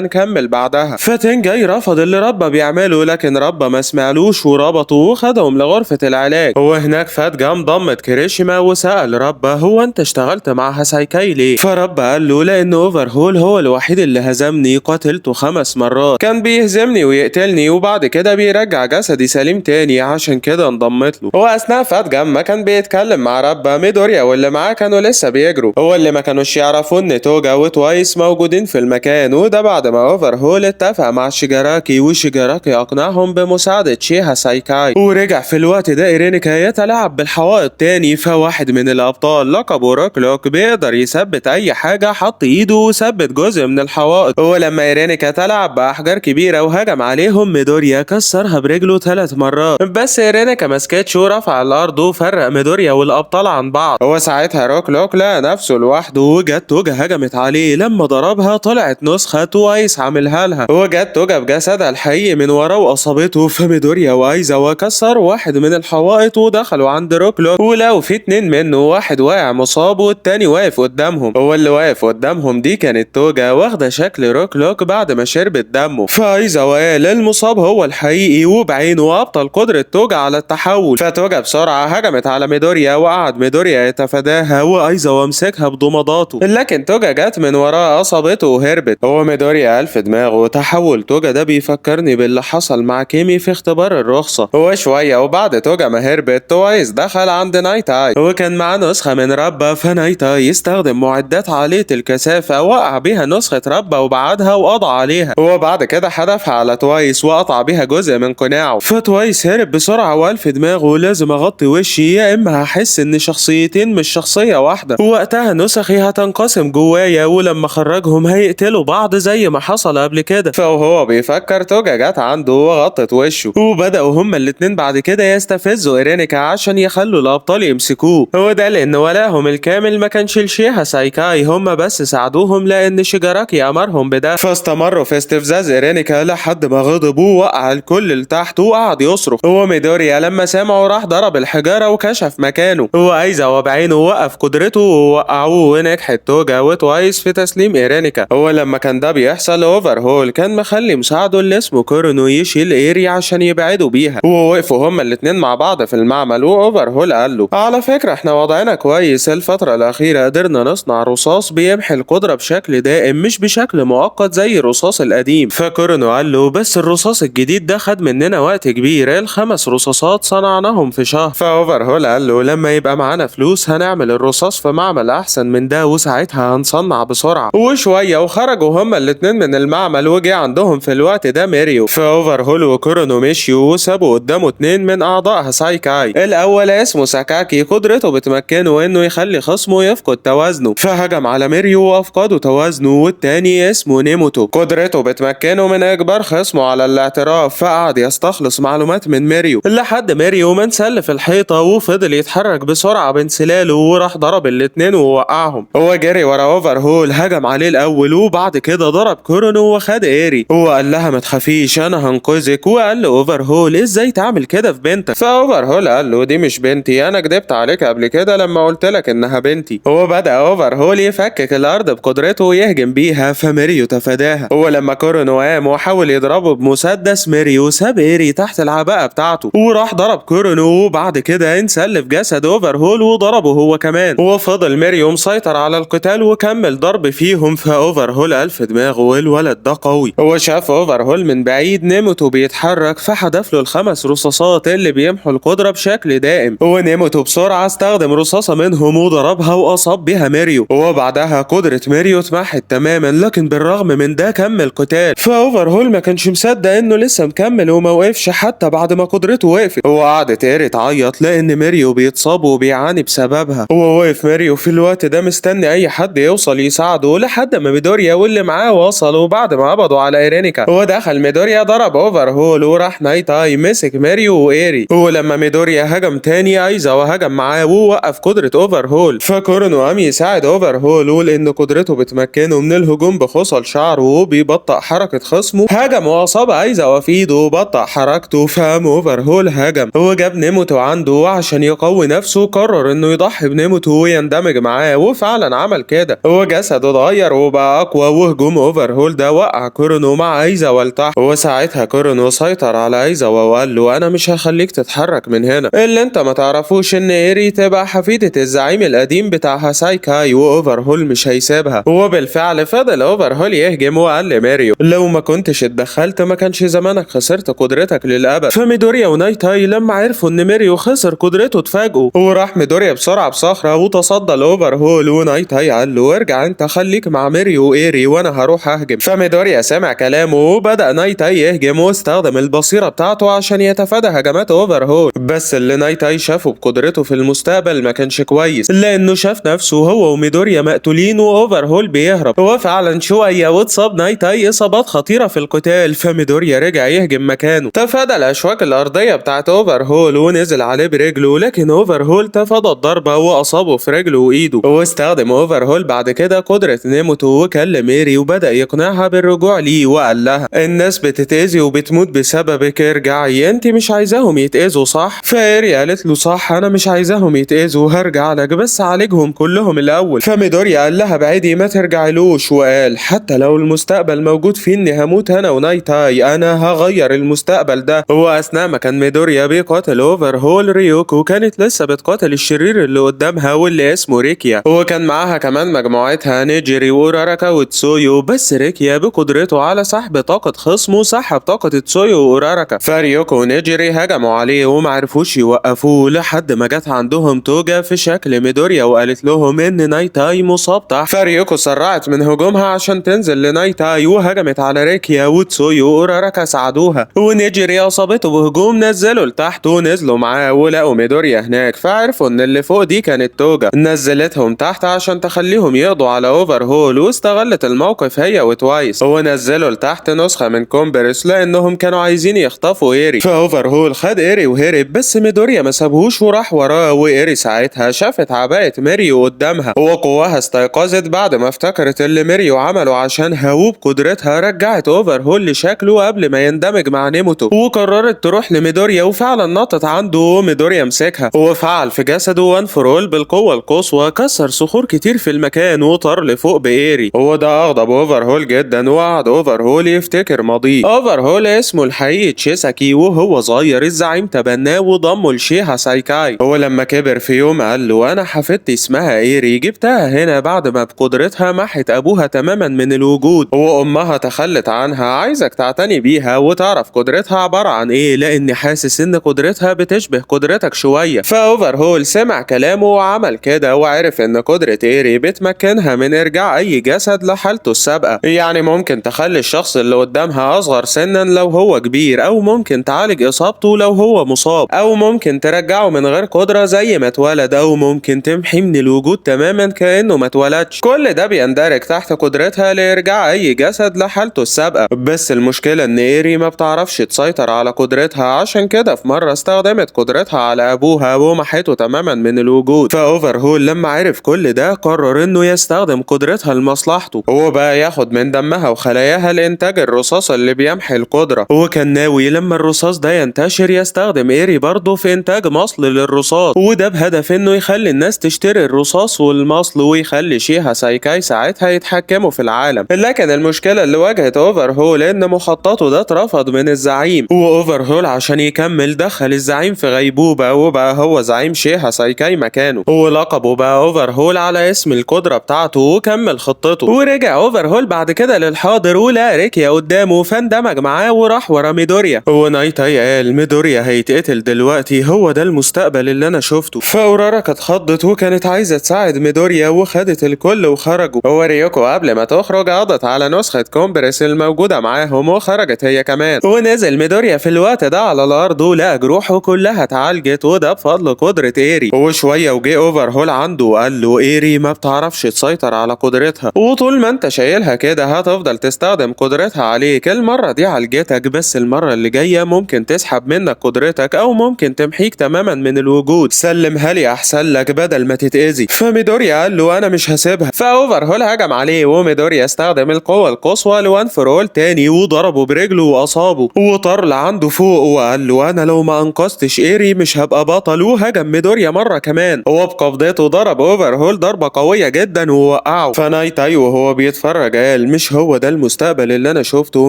نكمل بعدها. فتنجاي رفض اللي ربا بيعمله، لكن ربا ما سمعلوش وربطه وخدهم لغرفة العلاج. وهناك فات جام ضمت كريشما وسأل ربا هو انت اشتغلت مع هاسايكاي ليه؟ فربا قال له لان اوفرهول هو الوحيد اللي هزمني، قتلته 5 مرات، كان بيهزمني ويقتلني وبعد كده بيرجع جسدي سليم تاني، عشان كده انضمت له. هو اثناء فات جام ما كان بيتكلم مع ربا، ميدوريا واللي معاه كانوا لسه بيجروا، هو اللي ما كانوش يعرفوا ان توجا وتوايس موجودين في المكان، وده بعد ما اوفرهول اتفق مع شيجاراكي وشيجاراكي اقنعهم بمساعدة شيها سايكاي. ورجع في الوقت ده ايرينيكا يتلاعب بالحوائط تاني، فواحد من الابطال لقبه روكلوك بيقدر يثبت اي حاجة، حط ايده وثبت جزء من الحوائط. ولما ايرينيكا تلعب باحجار كبيرة وهجم عليهم ميدوريا كسرها برجله 3 مرات، بس ايرينيكا مسكتش ورفع الارض وفرق ميدوريا والابطال عن بعض. وساعتها روكلوك لقى نفسه لوحده، وجت توجا هجمت عليه، لما ضربها طلعت نسخة توايس عاملها لها، وجت توجا بجسدها الحقيقي من وراه واصابته. فميدوريا وايزاوا كسر واحد من الحوائط ودخلوا عند روكلوك، ولقوا في 2 منه، واحد واقع مصاب والتاني واقف قدامهم. هو اللي واقف قدامهم دي كانت توجا واخده شكل روكلوك بعد ما شربت دمه. فايزاوا قال المصاب هو الحقيقي، وبعينه ابطل قدرة توجا على التحول. فتوجا بسرعة هجمت على ميدوريا وقعد ميدوريا يتفاداها وايزاوا مسكها بضماداته، لكن توجا جت من وراه اصابته وهربت. هو ميدوريا قال في دماغه تحول توجا ده بيفكرني باللي حصل مع كيمي في اختبار الرخصة. هو شوية وبعد توجا ما هربت توايس دخل عند نايت اي، وكان معاه نسخة من رابا، فنايت اي استخدم معدات عالية الكثافة وقع بيها نسخة رابا وبعدها وقضى عليها، وبعد كده حدفها على توايس وقطع بيها جزء من قناعة. فتوايس هرب بسرعة وقال في دماغه لازم اغطي وشي يا اما هحس ان شخصيتين مش شخصية واحدة، ووقتها نسخي هتنقسم جوايا ولما اخرجهم هيقتلوا بعض زي ما حصل قبل كده. فهو بيفكر توجا جت عنده وغطت وشه، وبدأوا هما الاتنين بعد كده يستفزوا ايرينيكا عشان يخلوا الابطال يمسكوه. هو ده لان ولاهم الكامل ما كانش لشيها سايكاي، هما بس ساعدوهم لان شيجاراكي امرهم بده. فاستمروا في استفزاز ايرينيكا لحد ما غضبوا وقع الكل لتحت وقعد يصرخ. هو ميدوريا لما سمعه راح ضرب الحجارة وكشف مكانه، هو ايزاوا بعينه وقف قدرته ووقعوه، ونجحت توجا وتوايس في تسليم ايرينيكا. هو لما كان ده بيحصل اوفرهول كان مخلي مساعدة اللي اسمه كورونو يشيل ايري عشان يبعدوا بيها، ووقفوا هما الاتنين مع بعض في المعمل. واوفرهول قال له على فكرة احنا وضعنا كويس، الفترة الأخيرة قدرنا نصنع رصاص بيمحي القدرة بشكل دائم مش بشكل مؤقت زي الرصاص القديم. فكورونو قال له بس الرصاص الجديد ده خد مننا وقت كبير، ال5 رصاصات صنعناهم في شهر. فاوفرهول قال له لما يبقى معانا فلوس هنعمل الرصاص في معمل احسن من ده وساعتها هنصنع بسرعة. وشوية وخرجوا هما الاتنين من المعمل، وجي عندهم في الوقت ده ميريو. فاوفرهول وكورونو مشيوا وسابوا قدامه 2 من اعضاء هاسايكاي. الاول اسمه ساكاكي، قدرته بتمكنه انه يخلي خصمه يفقد توازنه، فهجم على ميريو وافقده توازنه. والتاني اسمه نيموتو، قدرته بتمكنه من اجبار خصمه على الاعتراف، فقعد يستخلص معلومات من ميريو لحد ميريو ما انسل في الحيطة وفضل يتحرك بسرعة بين سلاله وراح ضرب الاتنين ووقعهم. هو جري ورا اوفرهول، هجم عليه الاول وبعد كده ضرب كورونو وخد ايري. هو قال لها ما تخافيش انا هنقذك، وقال له اوفرهول ازاي تعمل كده في بنتك؟ فاوفرهول قال له دي مش بنتي، انا كدبت عليك قبل كده لما قلت لك انها بنتي. هو بدأ اوفرهول يفكك الارض بقدرته ويهجم بيها، فميريو تفاداها. هو لما كورونو قام وحاول يضربه بمسدس، ميريو ساب ايري تحت العباءة بتاعته وراح ضرب كورونو، وبعد كده انسل في جسد اوفرهول وضربه هو كمان. وفضل ميريو مسيطر على القتال وكمل ضرب فيهم. فاوفرهول قال في دماغه الولد ده قوي. هو شاف اوفرهول من بعيد نيموتو بيتحرك، فحدف له ال5 رصاصات اللي بيمحوا القدرة بشكل دائم. ونيموتو بسرعة استخدم رصاصة منهم وضربها واصاب بيها ميريو، وبعدها قدرة ميريو اتمحت تماما، لكن بالرغم من ده كمل قتال. فاوفرهول ما كانش مصدق انه لسه مكمل وما وقفش حتى بعد ما قدرته وقفت. هو قعدت ايري تعيط لان ميريو بيتصاب وبيعاني بسببها. هو وقف ميريو في الوقت ده مستني اي حد يوصل يساعده لحد ما ميدوريا واللي معاه وصلوا بعد ما قبضوا على ايرينيكا. هو دخل ميدوريا ضرب اوفرهول وراح نايت اي مسك ميريو وايري. ولما ميدوريا هجم تاني ايزاوا هجم معاه ووقف قدرة اوفرهول، فكورونو قام يساعد اوفرهول ولان قدرته بتمكنه من الهجوم بخصل شعره وبيبطئ حركة خصمه، هجم واصاب ايزاوا في ايده وبطئ حركته. فقام اوفرهول هجم، هو جاب نيموتو عنده وعشان يقوي نفسه قرر انه يضحي بنيموتو ويندمج معاه. معاه، وفعلا عمل كده وجسده اتغير وبقى اقوى. وهجوم اوفرهول ده وقع كورونو مع ايزاوا لتحت، وساعتها كورونو سيطر على ايزاوا وقال له انا مش هخليك تتحرك من هنا. اللي انت ما تعرفوش ان ايري تبقى حفيدة الزعيم القديم بتاع هاساي كاي، واوفرهول مش هيسيبها. وبالفعل فضل اوفرهول يهجم وقال لماريو لو ما كنتش اتدخلت ما كانش زمانك خسرت قدرتك للابد. فميدوريا ونايتاي لما عرفوا ان ماريو خسر قدرته اتفاجئوا، وراح ميدوريا بسرعة بصخره وتصدى لاوفرهول، ونايتاي قال له ارجع انت خليك مع ماريو وايري وانا هروح اهجم. فميدوريا سمع كلامه وبدا نايتاي يهجم واستخدم البصيرة بتاعته عشان يتفادى هجمات اوفرهول. بس اللي نايتاي شافه بقدرته في المستقبل ما كانش كويس، لانه شاف نفسه هو وميدوريا مقتولين واوفرهول بيهرب. وفعلا شوية واتصاب نايتاي اصابات خطيرة في القتال، فميدوريا رجع يهجم مكانه، تفادى الاشواك الارضية بتاعت اوفرهول ونزل عليه برجله، لكن اوفرهول تفادى الضربة واصابه في رجله وايده. واستخدم اوفرهول بعد كده قدره نيموتو وكلم ايري وبدا يقنعها بالرجوع ليه، وقال لها الناس بتتاذي وبتموت بسببك، ارجعي انت مش عايزاهم يتاذوا صح؟ فايري قالت له صح انا مش عايزاهم يتاذوا، هرجع لك بس عالجهم كلهم الاول. فميدوريا قال لها بعيدي ما ترجعلوش، وقال حتى لو المستقبل موجود فيه اني هموت انا ونايتاي انا هغير المستقبل ده. واثناء ما كان ميدوريا بيقاتل اوفرهول، ريوكو كانت لسه بتقاتل الشرير اللي قدامها واللي اسمه ريكيا، وكان معاها كمان مجموعتها نيجيري واوراراكا وتسويو. بس ريكيا بقدرته على سحب طاقة خصمه سحب طاقة تسويو واوراراكا، فريوكو ونيجيري هجموا عليه ومعرفوش يوقفوه لحد ما جت عندهم توجا في شكل ميدوريا وقالت لهم ان نايتاي مصاب تحت. فريوكو سرعت من هجومها عشان تنزل لنايتاي وهجمت على ريكيا، وتسويو واوراراكا ساعدوها، ونيجيري اصابته بهجوم نزلوا لتحت ونزلوا معاه ولقوا ميدوريا هناك، فعرفوا ان اللي فوق دي كانت توجا، نزلتهم تحت عشان تخليهم يقضوا على اوفرهول، واستغلت الموقف هي وتوايس ونزلوا لتحت نسخة من كومبرس لانهم كانوا عايزين يخطفوا ايري. فاوفرهول خد ايري وهرب، بس ميدوريا ما سابهوش وراح وراه، وايري ساعتها شافت عباءة ماريو قدامها وقواها استيقظت بعد ما افتكرت اللي ماريو عمله عشانها، وبقدرتها رجعت اوفرهول لشكله قبل ما يندمج مع نيموتو، وقررت تروح لميدوريا وفعلا نطت عنده وميدوريا مسكها وفعل في جسده One For All بالقوة القصوى، كسر صخور كتير في المكان وطار لفوق بايري، وده اغضب اوفرهول جدا وقعد اوفرهول يفتكر ماضيه. اوفرهول اسمه الحقيقي تشيساكي، وهو صغير الزعيم تبناه وضمه لشيها سايكاي. هو لما كبر في يوم قال له انا حفيدتي اسمها ايري، جبتها هنا بعد ما بقدرتها محت ابوها تماما من الوجود وامها تخلت عنها، عايزك تعتني بيها وتعرف قدرتها عبارة عن ايه، لاني حاسس ان قدرتها بتشبه قدرتك شوية. فاوفرهول سمع كلامه وعمل كده، وعرف ان قدرة ايري بتمكنها من ارجاع اي جسد لحالته السابقة، يعني ممكن تخلي الشخص اللي قدامها اصغر سنا لو هو كبير، او ممكن تعالج اصابته لو هو مصاب، او ممكن ترجعه من غير قدرة زي ما اتولد، او ممكن تمحي من الوجود تماما كأنه ما اتولدش. كل ده بيندرج تحت قدرتها لارجاع اي جسد لحالته السابقة. بس المشكلة ان ايري ما بتعرفش تسيطر على قدرتها، عشان كده في مرة استخدمت قدرتها على ابوها ومحته تماما من الوجود. فاوفرهول لما عرف كل ده قرر انه يستخدم قدرتها لمصلحته، وبقى ياخد من دمها وخلاياها لانتاج الرصاص اللي بيمحي القدرة، وكان ناوي لما الرصاص ده ينتشر يستخدم ايري برضه في انتاج مصل للرصاص، وده بهدف انه يخلي الناس تشتري الرصاص والمصل ويخلي شيها سايكاي ساعتها يتحكموا في العالم. لكن المشكلة اللي واجهت اوفرهول ان مخططه ده اترفض من الزعيم، واوفرهول عشان يكمل دخل الزعيم في غيبوبة وبقى هو زعيم شيها سايكاي مكانه، ولقبه بقى اوفرهول على اسم القدرة بتاعته، وكمل خطته. ورجع اوفرهول بعد كده للحاضر ولقى ريكيا قدامه فاندمج معاه وراح ورا ميدوريا، ونايتاي قال ميدوريا هيتقتل دلوقتي، هو ده المستقبل اللي انا شفته. فاورارا اتخضت وكانت عايزة تساعد ميدوريا وخدت الكل وخرجوا. وريوكو قبل ما تخرج قضت على نسخة كومبرس الموجودة معاهم وخرجت هي كمان، ونزل ميدوريا في الوقت ده على الارض ولقى جروحه كلها اتعالجت، وده بفضل قدرة ايري. وشوية وجي اوفرهول عنده وقال له ايري ما بتعرفش تسيطر على قدرتها، وطول ما انت شايلها كده هتفضل تستخدم قدرتها عليك، المرة دي عالجتك بس المرة اللي جاية ممكن تسحب منك قدرتك او ممكن تمحيك تماما من الوجود، سلمها لي احسن لك بدل ما تتأذي. فميدوريا قال له انا مش هسيبها، فاوفرهول هجم عليه وميدوريا استخدم القوة القصوى ل One For All تاني وضربه برجله واصابه وطار لعنده فوق وقال له انا لو ما انقذتش ايري مش هبقى بطل، وهجم ميدوريا مرة كمان وبقبضته ضرب اوفرهول ضربة قوية جدا ووقعه. فنايتاي وهو بيتفرج قال مش هو ده المستقبل اللي انا شفته؟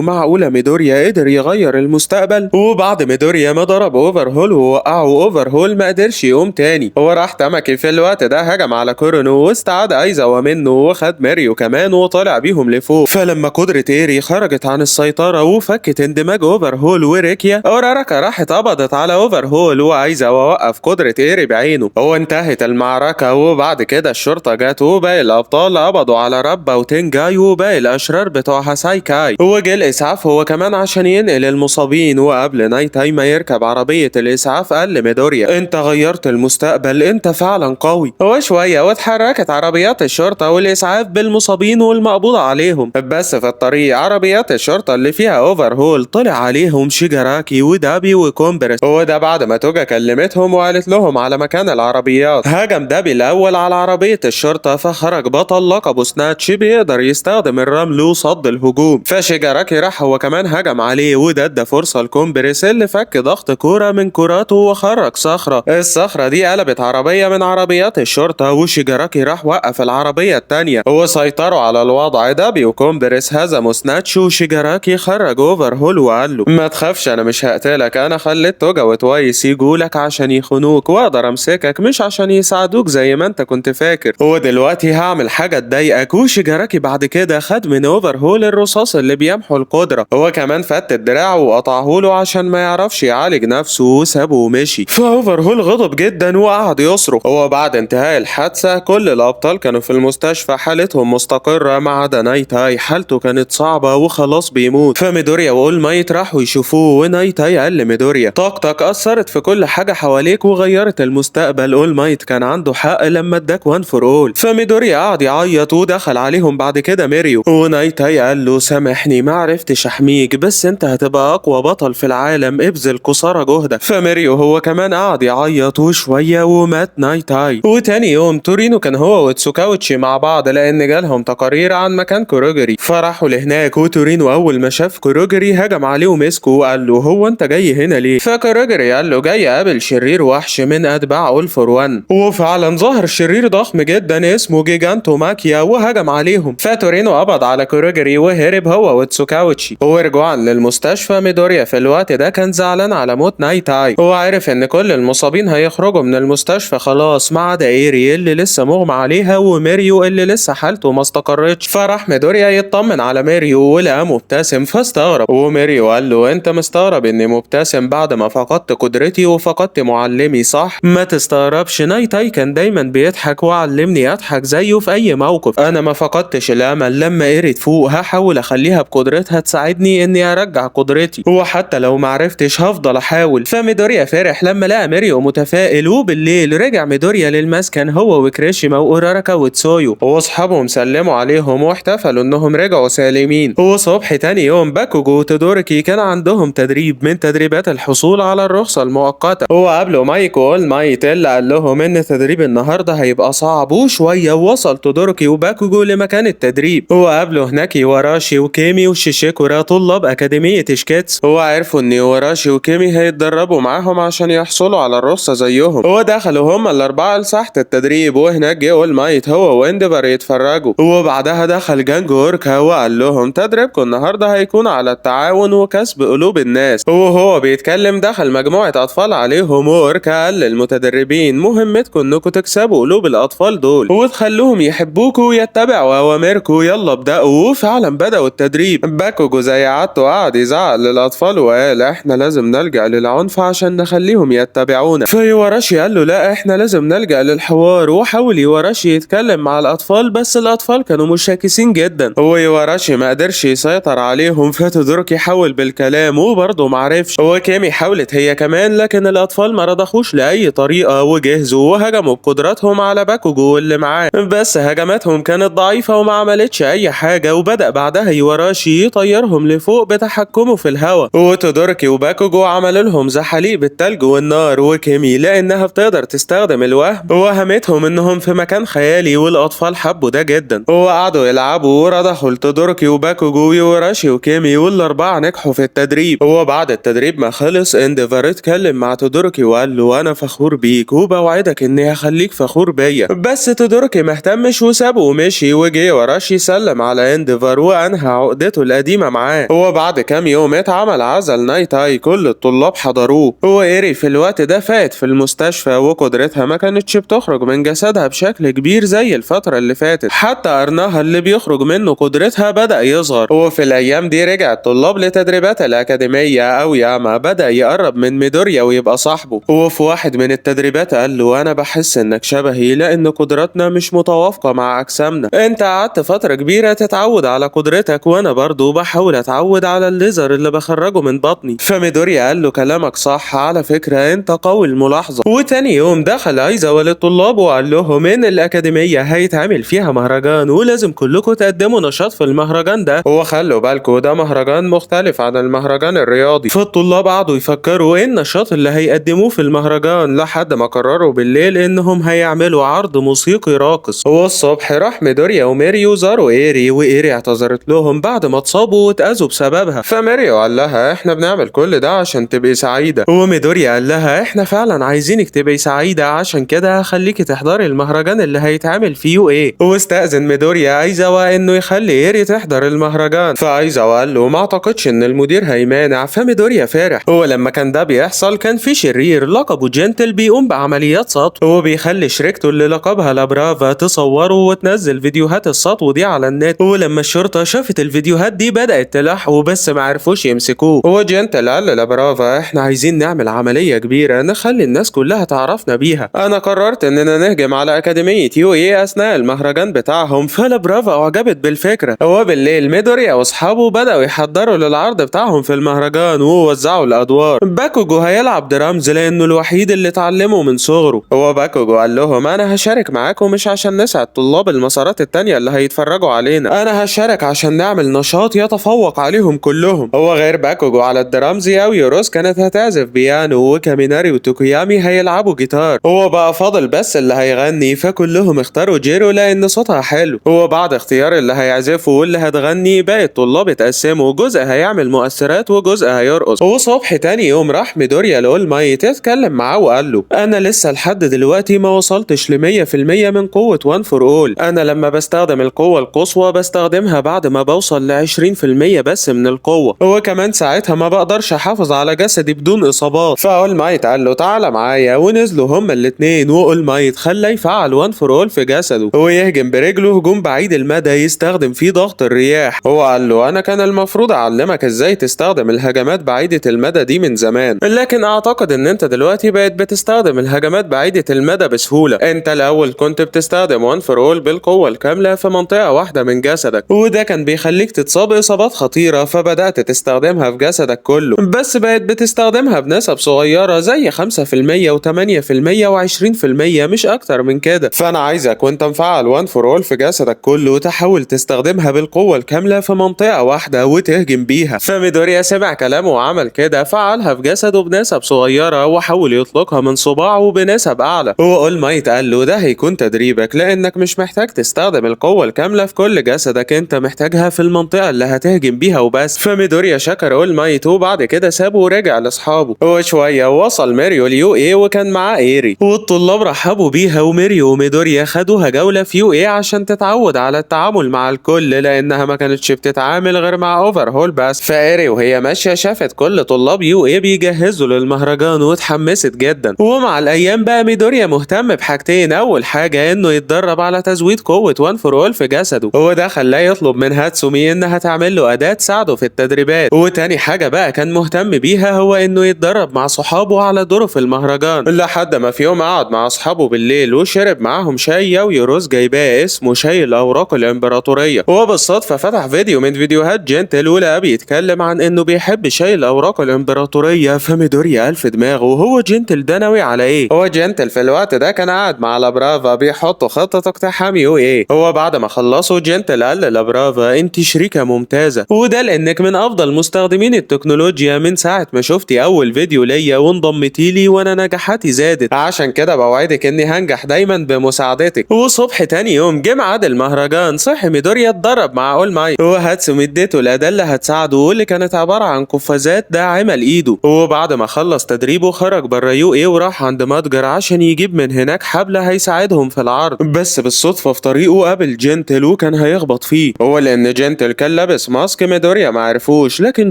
معقولة ميدوريا قدر يغير المستقبل؟ وبعد ميدوريا ما ضرب اوفرهول ووقعه، اوفرهول ما قدرش يقوم تاني. وراح تاماكي في الوقت ده هجم على كورونو واستعاد ايزاوا منه وخد ماريو كمان وطلع بيهم لفوق. فلما قدرة ايري خرجت عن السيطرة وفكت اندماج اوفرهول وريكيا، اوراراكا راحت قبضت على اوفرهول وايزاوا وقف قدرة ايري بعينه. وانتهت المعركة. وبعد كده الشرطة جت وباقي الابطال قبضوا على رابا وتنجاي وباقي الاشرار بتوع هاسايكاي. وجه الاسعاف هو كمان عشان ينقل المصابين. وقبل نايتاي ما يركب عربية الاسعاف قال لميدوريا انت غيرت المستقبل، انت فعلا قوي. وشوية واتحركت عربيات الشرطة والاسعاف بالمصابين والمقبوض عليهم. بس في الطريق عربيات الشرطة اللي فيها اوفرهول طلع عليهم شيجاراكي ودابي وكومبرس، وده بعد ما توجا كلمتهم وقالت لهم على مكان العربيات. هاجم دابي الاول على عربية الشرطة، فخرج بطل لقبه سناتش بيقدر يستخدم الرمل وصد الهجوم. فشيجاراكي راح هو كمان هجم عليه، وده ادى فرصة لكومبرس اللي فك ضغط كورة من كوراته وخرج صخرة. الصخرة دي قلبت عربية من عربيات الشرطة، وشيجاراكي راح وقف العربية التانية وسيطروا على الوضع. دابي وكومبرس هزموا سناتش، وشيجاراكي خرج اوفرهول وقال له ما تخافش انا مش هقتلك، انا خليت توجا وتوايس يجولك عشان يخونوك واقدر امسكك، مش عشان يساعدوك زي ما انت كنت فاكر، ودلوقتي هعمل حاجة تضايقك. وشيجاراكي بعد كده خد من اوفرهول الرصاص اللي بيمحو القدرة، هو كمان فت دراعه وقطعه له عشان ما يعرفش يعالج نفسه وسابه ومشي. فاوفرهول غضب جدا وقعد يصرخ. وبعد انتهاء الحادثة كل الابطال كانوا في المستشفى حالتهم مستقرة ما عدا نايتاي، حالته كانت صعبة وخلاص بيموت. فميدوريا واول مايت راحوا يشوفوه، ونايتاي قال لميدوريا طاقتك اثرت في كل حاجة حواليك وغيرت المستقبل، اول مايت كان عنده حق لما اداك وان فور اول. فميدوريا قعد يعيط ودخل عليهم بعد كده ميريو، ونايتاي قال له سامحني ما عرفتش احميك، بس انت هتبقى اقوى بطل في العالم، ابذل قصارى جهدك. فميريو هو كمان قعد يعيط وشوية ومات نايتاي. وتاني يوم تورينو كان هو وتسوكاوتشي مع بعض لان جالهم تقارير عن مكان كوروجري، فراحوا لهناك. وتورينو اول ما شاف كوروجري هجم عليه ومسكه وقال له هو انت جاي هنا ليه؟ فكوروجري قال له جاي اقابل شرير وحش من اتباع اول فور وان. وفعلا ظهر شرير ضخم جدا اسمه جيجانتو ماكيا وهجم عليهم. فتورينو قبض على كوروجري وهرب هو وتسوكاوتشي. ورجوعا للمستشفى ميدوريا في الوقت ده كان زعلان على موت نايتاي، وعرف ان كل المصابين هيخرجوا من المستشفى خلاص ما عدا ايري اللي لسه مغمى عليها وميريو اللي لسه حالته ما استقرتش. فراح ميدوريا يطمن على ميريو ولقاه مبتسم فاستغرب، وميريو قال له انت مستغرب اني مبتسم بعد ما فقدت قدرتي وفقدت معلمي صح؟ ما تستغربش، نايتاي كان دايما بيضحك وعلمني اضحك زيه في اي موقف، انا ما فقدتش الامل، لما ايري تفوق هحاول اخليها بقدرتها تساعدني اني ارجع قدرتي، وحتى لو ما عرفتش هفضل احاول. فميدوريا فرح لما لقى ميريو متفائل. وبالليل رجع ميدوريا للمسكن هو وكريشيما واوراراكا وتسويو واصحابهم سلموا عليهم واحتفلوا انهم رجعوا سالمين. وصبح تاني يوم باكوجو وتودوركي كان عندهم تدريب من تدريبات الحصول على الرخصة المؤقتة، وقابلوا مايك واول مايت اللي قال لهم ان تدريب النهارده هيبقى صعب. وشوية وصل تودوركي وباكوجو لمكان التدريب، وقابلوا هناك يوراشي وكيمي وشيشيكورا طلاب أكاديمية شيكيتسو، وعرفوا ان يوراشي وكيمي هيتدربوا معاهم عشان يحصلوا على الرخصة زيهم. ودخلوا هما الأربعة لساحة التدريب، وهناك جه اول مايت هو وانديفر يتفرجوا. وبعدها دخل جانج اوركا وقال لهم تدريبكم النهارده هيكون على التعاون وكسب قلوب الناس. وهو بيتكلم دخل مجموعة أطفال عليهم، وأوركا قال للمتدربين مهمتكم انكم تكسبوا قلوب الأطفال دول وتخلوهم يحبوكوا ويتبعوا أوامركم، يلا ابدأوا. وفعلا بدأوا التدريب. باكوجو زي عادته قعد يزعق للأطفال وقال احنا لازم نلجأ للعنف عشان نخليهم يتبعونا. فيوراشي قال له لا احنا لازم نلجأ للحوار، وحاول يوراشي يتكلم مع الأطفال بس الأطفال كانوا مشاكسين جدا، ويوراشي ما قدرش يسيطر عليهم. فتودوركي حاول بالكلام وبرضه معرفش، وكيمي حاولت هي كمان لكن الأطفال ما رضخوش لأي طريقة وجهزوا وهجموا بقدراتهم على باكوجو اللي معاه، بس هجماتهم كانت ضعيفة وما عملتش أي حاجة. وبدأ بعدها يوراشي يطيرهم لفوق بتحكمه في الهواء، وتودوركي وباكوجو عملوا لهم زحاليق بالتلج والنار، وكيمي لأنها بتقدر تستخدم الوهم وهمتهم إنهم في مكان خيالي، والأطفال حبوا ده جدا وقعدوا يلعبوا ورضخوا لتودوركي وباكوجو ويوراشي وكيمي، والأربعة نجحوا في التدريب. وبعد التدريب ما خلص انديفر اتكلم مع تودوركي وقال له أنا فخور بيك وبوعدك إني هخليك فخور فخور بيا. بس تودوروكي ما اهتمش وسابه ومشي، وجه وراش يسلم على انديفر وانهى عقدته القديمة معاه. وبعد كام يوم اتعمل عزل نايتاي كل الطلاب حضروه. وإيري في الوقت ده فات في المستشفى، وقدرتها ما كانتش بتخرج من جسدها بشكل كبير زي الفترة اللي فاتت، حتى قرنها اللي بيخرج منه قدرتها بدأ يصغر. وفي الأيام دي رجع الطلاب لتدريبات الأكاديمية، أو ياما بدأ يقرب من ميدوريا ويبقى صاحبه. وفي واحد من التدريبات قال له أنا بحس إنك شبهي لأن قدراتنا مش متوافقة مع أجسامنا، أنت قعدت فترة كبيرة تتعود على قدرتك وأنا برضو بحاول أتعود على الليزر اللي بخرجه من بطني. فميدوريا قال له كلامك صح، على فكرة أنت قوي الملاحظة. وتاني يوم دخل أيزاوا للطلاب وقال لهم إن الأكاديمية هيتعمل فيها مهرجان ولازم كلكم تقدموا نشاط في المهرجان ده، وخلوا بالكم ده مهرجان مختلف عن المهرجان الرياضي. فالطلاب قعدوا يفكروا ايه النشاط اللي هيقدموه في المهرجان، لحد ما قرروا بالليل انهم هيعملوا عرض موسيقي راقص. والصبح راح ميدوريا وميريو زاروا ايري، وايري اعتذرت لهم بعد ما اتصابوا واتأذوا بسببها. فميريو قال لها احنا بنعمل كل ده عشان تبقي سعيدة، وميدوريا قال لها احنا فعلا عايزينك تبقي سعيدة، عشان كده هخليكي تحضري المهرجان اللي هيتعمل في UA. واستأذن ميدوريا ايزاوا انه يخلي ايري تحضر المهرجان، فايزاوا قال له ما اعتقدش ان المدير هيمانع. فميدوريا فرح. هو لما كان ده بيحصل كان في شرير لقبه جنتل بيقوم بعمليات سطو، هو بيخلي شركته اللي لقبها لابرافا تصوره وتنزل فيديوهات السطو دي على النت. ولما الشرطة شافت الفيديوهات دي بدأت تلاحقه بس ما عرفوش يمسكوه. هو جنتل قال للابرافا احنا عايزين نعمل عملية كبيرة نخلي الناس كلها تعرفنا بيها، انا قررت اننا نهجم على اكاديمية UA اثناء المهرجان بتاعهم. فلابرافا اعجبت بالفكرة. هو بالليل ميدوريا واصحابه بدأوا يحضروا للعرض بتاعهم في المهرجان ووزعوا الادوار. باكوجو هيلعب درامز لانه الوحيد اللي اتعلمه من صغره. هو باكوجو قال لهم انا هشارك معاكم مش عشان نسعد طلاب المسارات التانية اللي هيتفرجوا علينا، انا هشارك عشان نعمل نشاط يتفوق عليهم كلهم. هو غير باكوجو على الدرامز ياويوروس كانت هتعزف بيانو، وكاميناري وتوكويامي هيلعبوا جيتار. هو بقى فاضل بس اللي هيغني، فكلهم اختاروا جيرو لان صوتها حلو. هو بعد اختيار اللي هيعزفه واللي هتغني باقي الطلاب اتقسموا، جزء هيعمل مؤثرات وجزء هيرقص. وصبح تاني يوم راح ميدوريا لأول مايت اتكلم معاه وقال له انا لسه لحد دلوقتي ما وصلتش ل 100% من قوة One For All، انا لما بستخدم القوة القصوى بستخدمها بعد ما بوصل ل 20% بس من القوة، وكمان ساعتها ما بقدرش احافظ على جسدي بدون اصابات. فأول مايت قال له تعالى معايا، ونزلوا هما الاتنين، وأول مايت خلى يفعل One For All في جسده ويهجم برجله هجوم بعيد المدى يستخدم فيه ضغط الرياح. هو قال له انا كان المفروض اعلمك ازاي تستخدم الهجمات بعيدة المدى دي من زمان، لكن اعتقد ان انت دلوقتي بقيت بتستخدم الهجمات بعيدة المدى بسهولة. انت الاول كنت بتستخدم One For All بالقوة الكاملة في منطقة واحدة من جسدك، وده كان بيخليك تتصاب اصابات خطيرة، فبدأت تستخدمها في جسدك كله، بس بقيت بتستخدمها بنسب صغيرة زي 5% و8% و20% مش اكتر من كده. فانا عايزك وانت مفعل One For All في جسدك كله تحاول تستخدمها بالقوة الكاملة في منطقة واحدة وتهجم بيها. فميدوريا سمع كلامه وعمل كده، فعلها في جسده بنسب صغيرة وحاول يطلقها من صباعه بنسب أعلى. وأول مايت قال له ده هيكون تدريبك، لأنك مش محتاج تستخدم القوة الكاملة في كل جسدك، أنت محتاجها في المنطقة اللي هتهجم بيها وبس. فميدوريا شكر أول مايت وبعد كده سابه ورجع لأصحابه. وشوية وصل ميريو ل UA وكان معاه إيري، والطلاب رحبوا بيها، وميريو وميدوريا خدوها جولة في UA عشان تتعود على التعامل مع الكل، لأنها ما كانتش بتتعامل غير مع أوفرهول بس. فإيري وهي ماشية شافت كل طلاب UA بيجهزوا للمهرجان واتحمست جدا. ومع الايام بقى ميدوريا مهتم بحاجتين، اول حاجة انه يتدرب على تزويد قوة One For All في جسده، وده خلاه يطلب من هاتسومي انها تعمل له اداه تساعده في التدريبات. وتاني حاجة بقى كان مهتم بيها هو انه يتدرب مع صحابه على دوره في المهرجان، لحد ما في يوم قعد مع اصحابه بالليل وشرب معاهم شاي ياويوروس جايباه اسمه شاي الاوراق الامبراطورية. وبالصدفه فتح فيديو من فيديوهات جنتل ولقى بيتكلم عن انه بيحب شاي الاوراق الامبراطورية. فميدوريا قال في دماغه هو جنتل ده ناوي على ايه؟ هو جنتل في الوقت ده كان قاعد مع لابرافا بيحطوا خطه اقتحام UA. هو بعد ما خلصوا جنتل قال للابرافا انت شريكه ممتازة، وده لانك من افضل مستخدمين التكنولوجيا من ساعة ما شفتي اول فيديو ليا وانضمتي لي وانا نجاحاتي زادت، عشان كده بوعدك اني هنجح دايما بمساعدتك. وصبح تاني يوم جه ميعاد المهرجان، صحي ميدوريا اتدرب مع اول مايت، وهاتسومي اديته الاداة اللي هتساعده واللي كانت عبارة عن قفازات داعمه لايده. وبعد ما خلص تدريبه خرج بره UA وراح عند متجر عشان يجيب من هناك حبل هيساعدهم في العرض. بس بالصدفة في طريقه قابل جنتل وكان هيخبط فيه، هو لان جنتل كان لابس mask ميدوريا ما عرفوش، لكن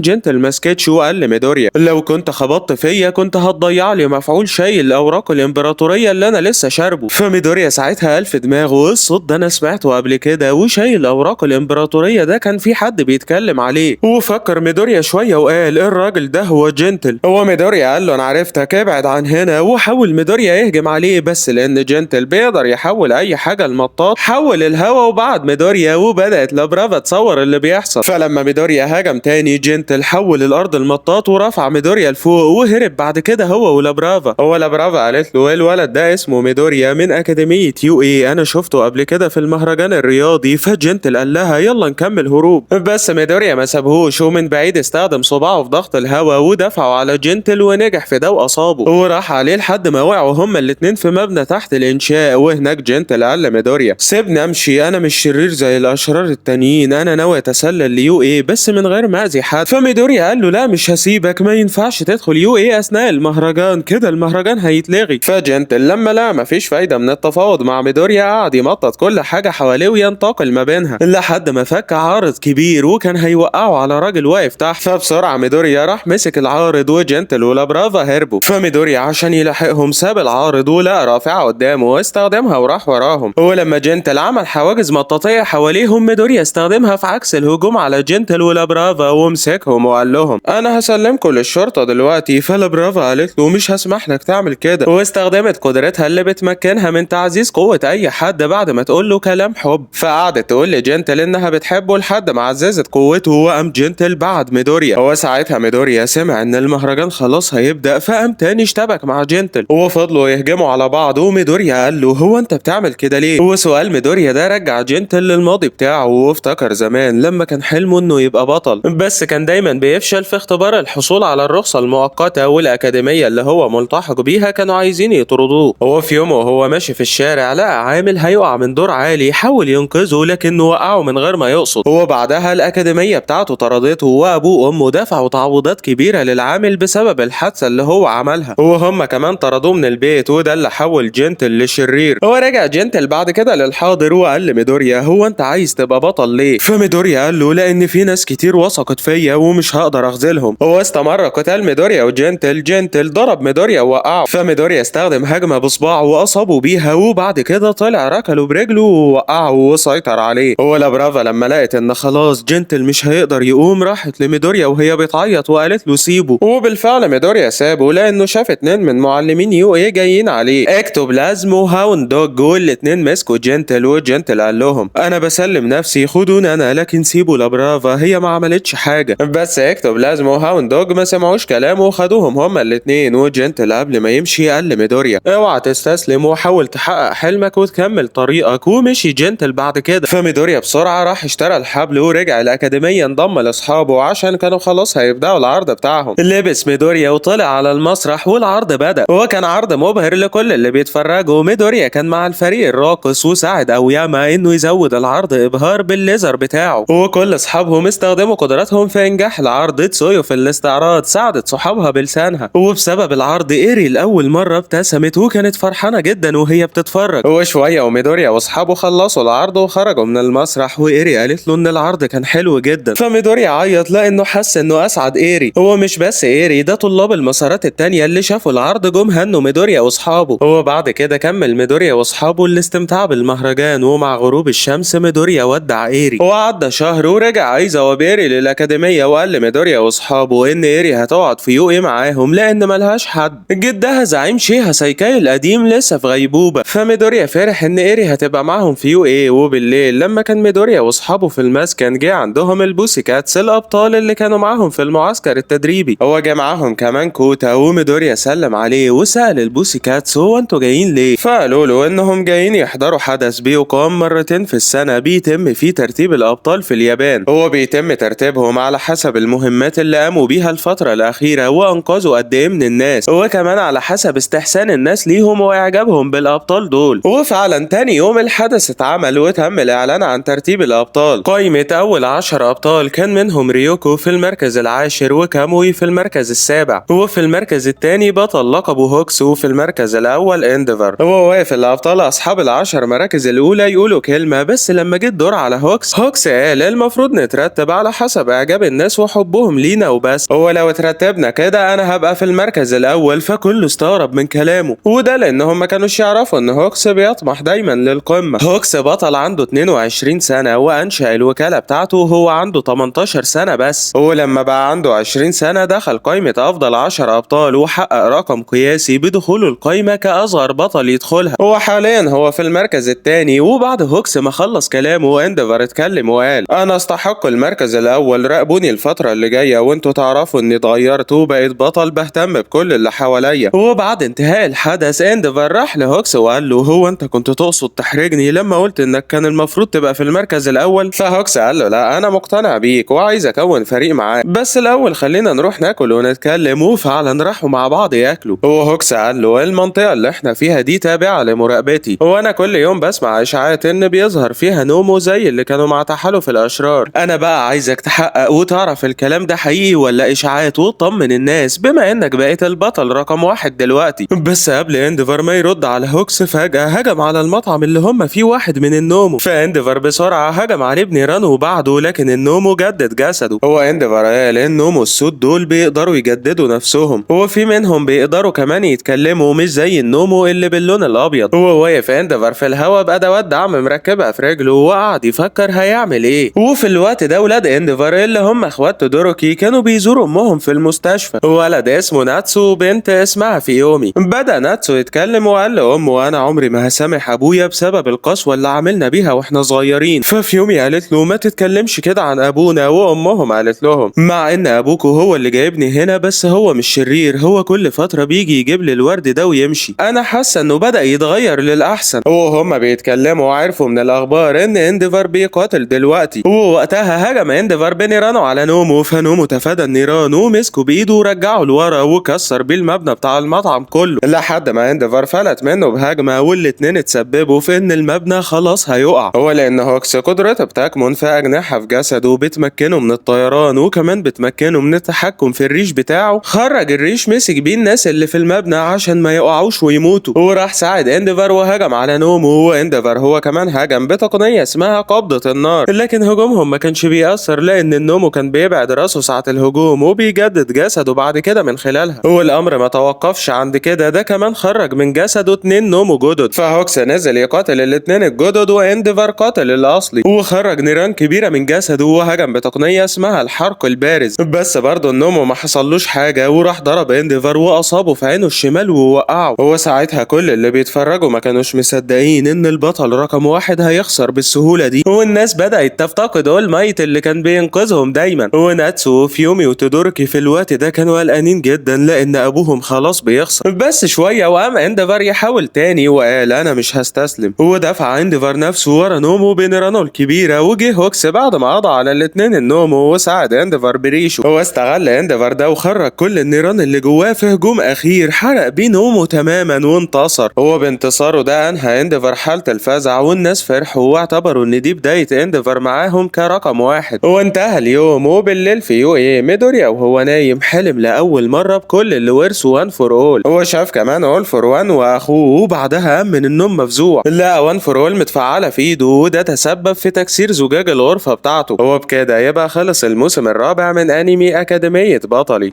جنتل مسكتش وقال لميدوريا لو كنت خبطت فيا كنت هتضيع لي مفعول شاي الاوراق الامبراطورية اللي انا لسه شاربه. فميدوريا ساعتها قال في دماغه الصوت ده انا سمعته قبل كده، وشاي الاوراق الامبراطورية ده كان في حد بيتكلم عليه. وفكر ميدوريا شوية وقال الراجل ده هو جنتل. هو ميدوريا قال له انا عرفتك، ابعد عن هنا. وحاول ميدوريا يهجم عليه، بس لان جنتل بيقدر يحول اي حاجة لمطاط حول الهوا وبعد ميدوريا، وبدات لابرافا تصور اللي بيحصل. فلما ميدوريا هجم تاني جنتل حول الارض المطاط ورفع ميدوريا لفوق وهرب بعد كده هو ولابرافا. هو لابرافا قالت له الولد ده اسمه ميدوريا من اكاديمية UA، انا شفته قبل كده في المهرجان الرياضي. فجنتل قال لها يلا نكمل هروب، بس ميدوريا ما سابهوش، ومن بعيد استخدم صباعه في ضغط الهواء ودفعه على جنتل ونجح في ده واصابه، وراح عليه لحد ما وقعوا هما الاتنين في مبنى تحت الانشاء. وهناك جنتل قال لميدوريا سيبني امشي، انا مش شرير زي الاشرار التانيين، انا ناوي اتسلل ل UA بس من غير ما اذي حد. فميدوريا قال له لا مش هسيبك، ما ينفعش تدخل UA اثناء المهرجان، كده المهرجان هيتلغي. فجنتل لما لا مفيش فايده من التفاوض مع ميدوريا قعد يمطط كل حاجة حواليه وينتقل ما بينها لحد ما فك عارض كبير وكان هيوقعه على راجل واقف تحت. فبسرعه ميدوريا راح مسك العارض وجنتل ولابرافا هربوا. فميدوريا عشان يلاحقهم ساب العارض ولقى رافعه قدامه واستخدمها وراح وراهم. ولما جنتل عمل حواجز مطاطيه حواليهم ميدوريا استخدمها في عكس الهجوم على جنتل ولابرافا ومسكهم وقال لهم انا هسلمكم للشرطة دلوقتي. فلابرافا قالت له مش هسمح لك تعمل كده، واستخدمت قدرتها اللي بتمكنها من تعزيز قوة اي حد بعد ما تقول له كلام حب. فقعدت تقول لجنتل انها بتحبه لحد ما عززت قوته، وقام جنتل بعد ميدوريا. وساعتها ميدوريا سمع ان المهرجان خلاص هيبدا، فقام تاني اشتبك مع جنتل وفضلوا يهجموا على بعض. وميدوريا قال له هو انت بتعمل كده ليه؟ وسؤال ميدوريا ده رجع جنتل للماضي بتاعه، وافتكر زمان لما كان حلمه انه يبقى بطل، بس كان دايما بيفشل في اختبار الحصول على الرخصة المؤقتة، والأكاديمية اللي هو ملتحق بيها كانوا عايزين يطردوه. وفي يوم وهو ماشي في الشارع لقى عامل هيقع من دور عالي، حاول ينقذه لكنه وقعه من غير ما يقصد. وبعدها الأكاديمية بتاعته طردته، وأبوه وأمه دفعوا تعويضات كبيرة للعامل بسبب الحادثة اللي هو عملها، وهم كمان طردوه من البيت، وده اللي حول جنتل لشرير. هو رجع جنتل بعد كده للحاضر وقال لميدوريا هو انت عايز تبقى بطل ليه؟ فميدوريا قال له لان في ناس كتير وثقت فيا ومش هقدر اخذلهم. هو استمر قتال ميدوريا وجنتل، جنتل ضرب ميدوريا ووقعه، فميدوريا استخدم هجمة بصباعه واصابه بيها، وبعد كده طلع ركلة برجله ووقعه وسيطر عليه. هو لابرافا لما لقت ان خلاص جنتل مش هيقدر يقوم راحت لميدوريا وهي بتعيط وقالت له سيبه، وبالفعل ميدوريا سابه لانه شاف اتنين من معلمين UA جايين عليه، اكتوبلازم وهاوند دوج، والاتنين مسكوا جنتل. وجنتل قال لهم انا بسلم نفسي خدوني انا، لكن سيبوا لابرافا هي ما عملتش حاجة. بس اكتوبلازم وهاوند دوج ما سمعوش كلامه وخدوهم هما الاتنين. وجنتل قبل ما يمشي قال لميدوريا اوعى تستسلم وحاول تحقق حلمك وتكمل طريقك، ومشي جنتل بعد كده. فميدوريا بسرعة راح اشترى الحبل ورجع الاكاديمية انضم لاصحابه عشان كانوا خلاص هيبداوا العرض بتاعهم. لبس ميدوريا وطلع على المسرح والعرض بدأ، وكان عرض مبهر لكل اللي بيتفرجوا. ميدوريا كان مع الفريق الراقص وساعد اوياما انه يزود العرض ابهار بالليزر بتاعه، وكل اصحابهم استخدموا قدراتهم في انجاح العرض. تسويو في الاستعراض ساعدت صحابها بلسانها، وبسبب العرض ايري لاول مرة ابتسمت وكانت فرحانة جدا وهي بتتفرج. وشوية وميدوريا واصحابه خلصوا العرض وخرجوا من المسرح، وايري قالت له ان العرض كان حلو جدا. فميدوريا عيط لانه حس انه اسعد ايري. هو مش بس ايري، ده طلاب المسارات التانية اللي شافوا العرض جم هنوا ميدوريا واصحابه. وبعد كده كمل ميدوريا واصحابه الاستمتاع بالمهرجان، ومع غروب الشمس ميدوريا ودع ايري. وعدى شهر ورجع ايزاوا بيري للاكاديميه وقال لميدوريا واصحابه ان ايري هتقعد في UA معاهم لان ملهاش حد، جدها زعيم شيها سايكاي القديم لسه في غيبوبة. فميدوريا فرح ان ايري هتبقى معاهم في UA. وبالليل لما كان ميدوريا واصحابه في المسكن جه عندهم البوسي كاتس الابطال اللي كانوا معاهم في المعسكر التدريبي. هو جه معاهم كمان كوتا، وميدوريا سلم عليه وسأل البوسي كاتس هو انتوا جايين ليه؟ فقالوا له انهم جايين يحضروا حدث بيقام مرتين في السنة بيتم فيه ترتيب الابطال في اليابان. هو بيتم ترتيبهم على حسب المهمات اللي قاموا بيها الفترة الأخيرة وأنقذوا قد إيه من الناس، وكمان على حسب استحسان الناس ليهم وإعجابهم بالأبطال دول. وفعلا تاني يوم الحدث اتعمل وتم الإعلان عن ترتيب الأبطال. قائمة أول 10 أبطال كان منهم ريوكو في المركز العاشر وكاموي في المركز السابع، وفي المركز الثاني بطل لقبه هوكس، وفي المركز الأول إندر. انديفر. هو واقف الابطال اصحاب ال10 مراكز الاولى يقولوا كلمة، بس لما جه الدور على هوكس، هوكس قال المفروض نترتب على حسب اعجاب الناس وحبهم لينا وبس، هو لو اترتبنا كده انا هبقى في المركز الاول. فكله استغرب من كلامه، وده لانهم ما كانوش يعرفوا ان هوكس بيطمح دايما للقمة. هوكس بطل عنده 22 سنة وانشأ الوكالة بتاعته وهو عنده 18 سنة بس، ولما بقى عنده 20 سنة دخل قائمة افضل 10 ابطال وحقق رقم قياسي بدخوله القائمة كأصغر بطل يدخلها، وحاليا هو في المركز الثاني. وبعد هوكس ما خلص كلامه انديفر اتكلم وقال انا استحق المركز الاول، راقبوني الفترة اللي جاية وانتوا تعرفوا اني اتغيرت وبقيت بطل بهتم بكل اللي حواليا. وبعد انتهاء الحدث انديفر راح لهوكس وقال له هو انت كنت تقصد تحرجني لما قلت انك كان المفروض تبقى في المركز الاول؟ فهوكس قال له لا انا مقتنع بيك وعايز اكون فريق معاك، بس الاول خلينا نروح ناكل ونتكلم. وفعلا راحوا مع بعض ياكلوا. وهوكس قال له المنطقة اللي احنا فيها دي تابعة لمراقبتي، وانا كل يوم بسمع اشاعات ان بيظهر فيها نومو زي اللي كانوا مع تحالف الاشرار، انا بقى عايزك تحقق وتعرف الكلام ده حقيقي ولا اشاعات وتطمن الناس بما انك بقيت البطل رقم 1 دلوقتي. بس قبل انديفر ما يرد على هوكس فجأة هجم على المطعم اللي هم فيه واحد من النومو، فانديفر بسرعة هجم عليه بنيرانه وبعده، لكن النومو جدد جسده. هو انديفر قال النومو السود دول بيقدروا يجددوا نفسهم، وفي منهم بيقدروا كمان يتكلموا مش زي النومو اللي باللون الابيض. هو واقف انديفر في الهوا بادوات دعم مركبها في رجله وقعد يفكر هيعمل ايه. وفي الوقت ده ولاد انديفر اللي هم اخوات تودوروكي كانوا بيزوروا امهم في المستشفى، ولد اسمه ناتسو وبنت اسمها فيومي. بدأ ناتسو يتكلم وقال لامه انا عمري ما هسامح ابويا بسبب القسوة اللي عملنا بيها واحنا صغيرين. ففيومي قالت له ما تتكلمش كده عن ابونا، وامهم قالت لهم مع ان ابوكو هو اللي جايبني هنا بس هو مش شرير، هو كل فترة بيجي يجيب لي الورد ده ويمشي، انا حاسه انه بدأ يتغير للاحسن. وهم بيتكلموا وعرفوا من الاخبار ان انديفر بيقاتل دلوقتي، ووقتها هجم انديفر بنيرانه على نومو، فنومو تفادى النيران ومسكه بايده ورجعه لورا وكسر بيه المبنى بتاع المطعم كله، لحد ما انديفر فلت منه بهجمه، والاتنين اتسببوا في ان المبنى خلاص هيقع. هو لان هوكس قدرته بتكمن في اجنحة في جسده بتمكنه من الطيران وكمان بتمكنه من التحكم في الريش بتاعه، خرج الريش مسك بيه الناس اللي في المبنى عشان ما يقعوش ويموتوا، وراح ساعد انديفر وهجم على نومو، وانديفر هو كمان هجم بتقنية اسمها قبضه النار، لكن هجومهم ما كانش بيأثر لان النومو كان بيبعد راسه ساعة الهجوم وبيجدد جسده بعد كده من خلالها. والامر ما توقفش عند كده، ده كمان خرج من جسده 2 نومو جدد، فهوكس نزل يقاتل الاتنين الجدد وانديفر قاتل الاصلي وخرج نيران كبيرة من جسده وهجم بتقنية اسمها الحرق البارز، بس برضه النومو ما حصلوش حاجة وراح ضرب انديفر واصابه في عينه الشمال ووقعه. هو ساعتها كل اللي بيتفرجوا ما كانوش مصدقين ان البطل رقم 1 هيخسر بالسهولة دي، والناس بدات تفتقد اول مايت اللي كان بينقذهم دايما. وناتسو وفيومي وتودوركي في الوقت ده كانوا قلقانين جدا لان ابوهم خلاص بيخسر. بس شوية وقام انديفر يحاول تاني وقال انا مش هستسلم، ودفع انديفر نفسه ورا نومو بنيرانه الكبيرة، وجه هوكس بعد ما قضى على الاتنين النومو وساعد انديفر بريشه. هو استغل انديفر ده وخرج كل النيران اللي جواه في هجوم اخير حرق بيه نومو تماما وانتصر. هو بانتصاره ده انهى انديفر حاله الفزع، والناس فرحوا واعتبروا ان دي بداية انديفر معاهم كرقم 1. وانتهى اليوم. وبالليل في يو ايه ميدوريا وهو نايم حلم لاول مرة بكل اللي ورثه وان فور اول. هو شاف كمان اول فور وان واخوه، وبعدها قام من النوم مفزوع لقى وان فور اول متفعله في ايده، وده تسبب في تكسير زجاج الغرفة بتاعته. هو بكده يبقى خلص الموسم الرابع من انمي اكاديمية بطلي.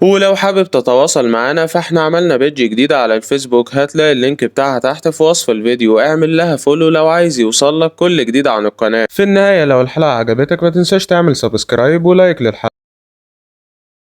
ولو حابب تتواصل معانا فاحنا عملنا page جديدة على الفيسبوك، هتلاقي ال link بتاعها تحت في وصف الفيديو، اعمل لها follow لو عايز يوصلك كل جديد عن القناة. في النهاية لو الحلقة عجبتك ما تنساش تعمل subscribe و like للحلقة.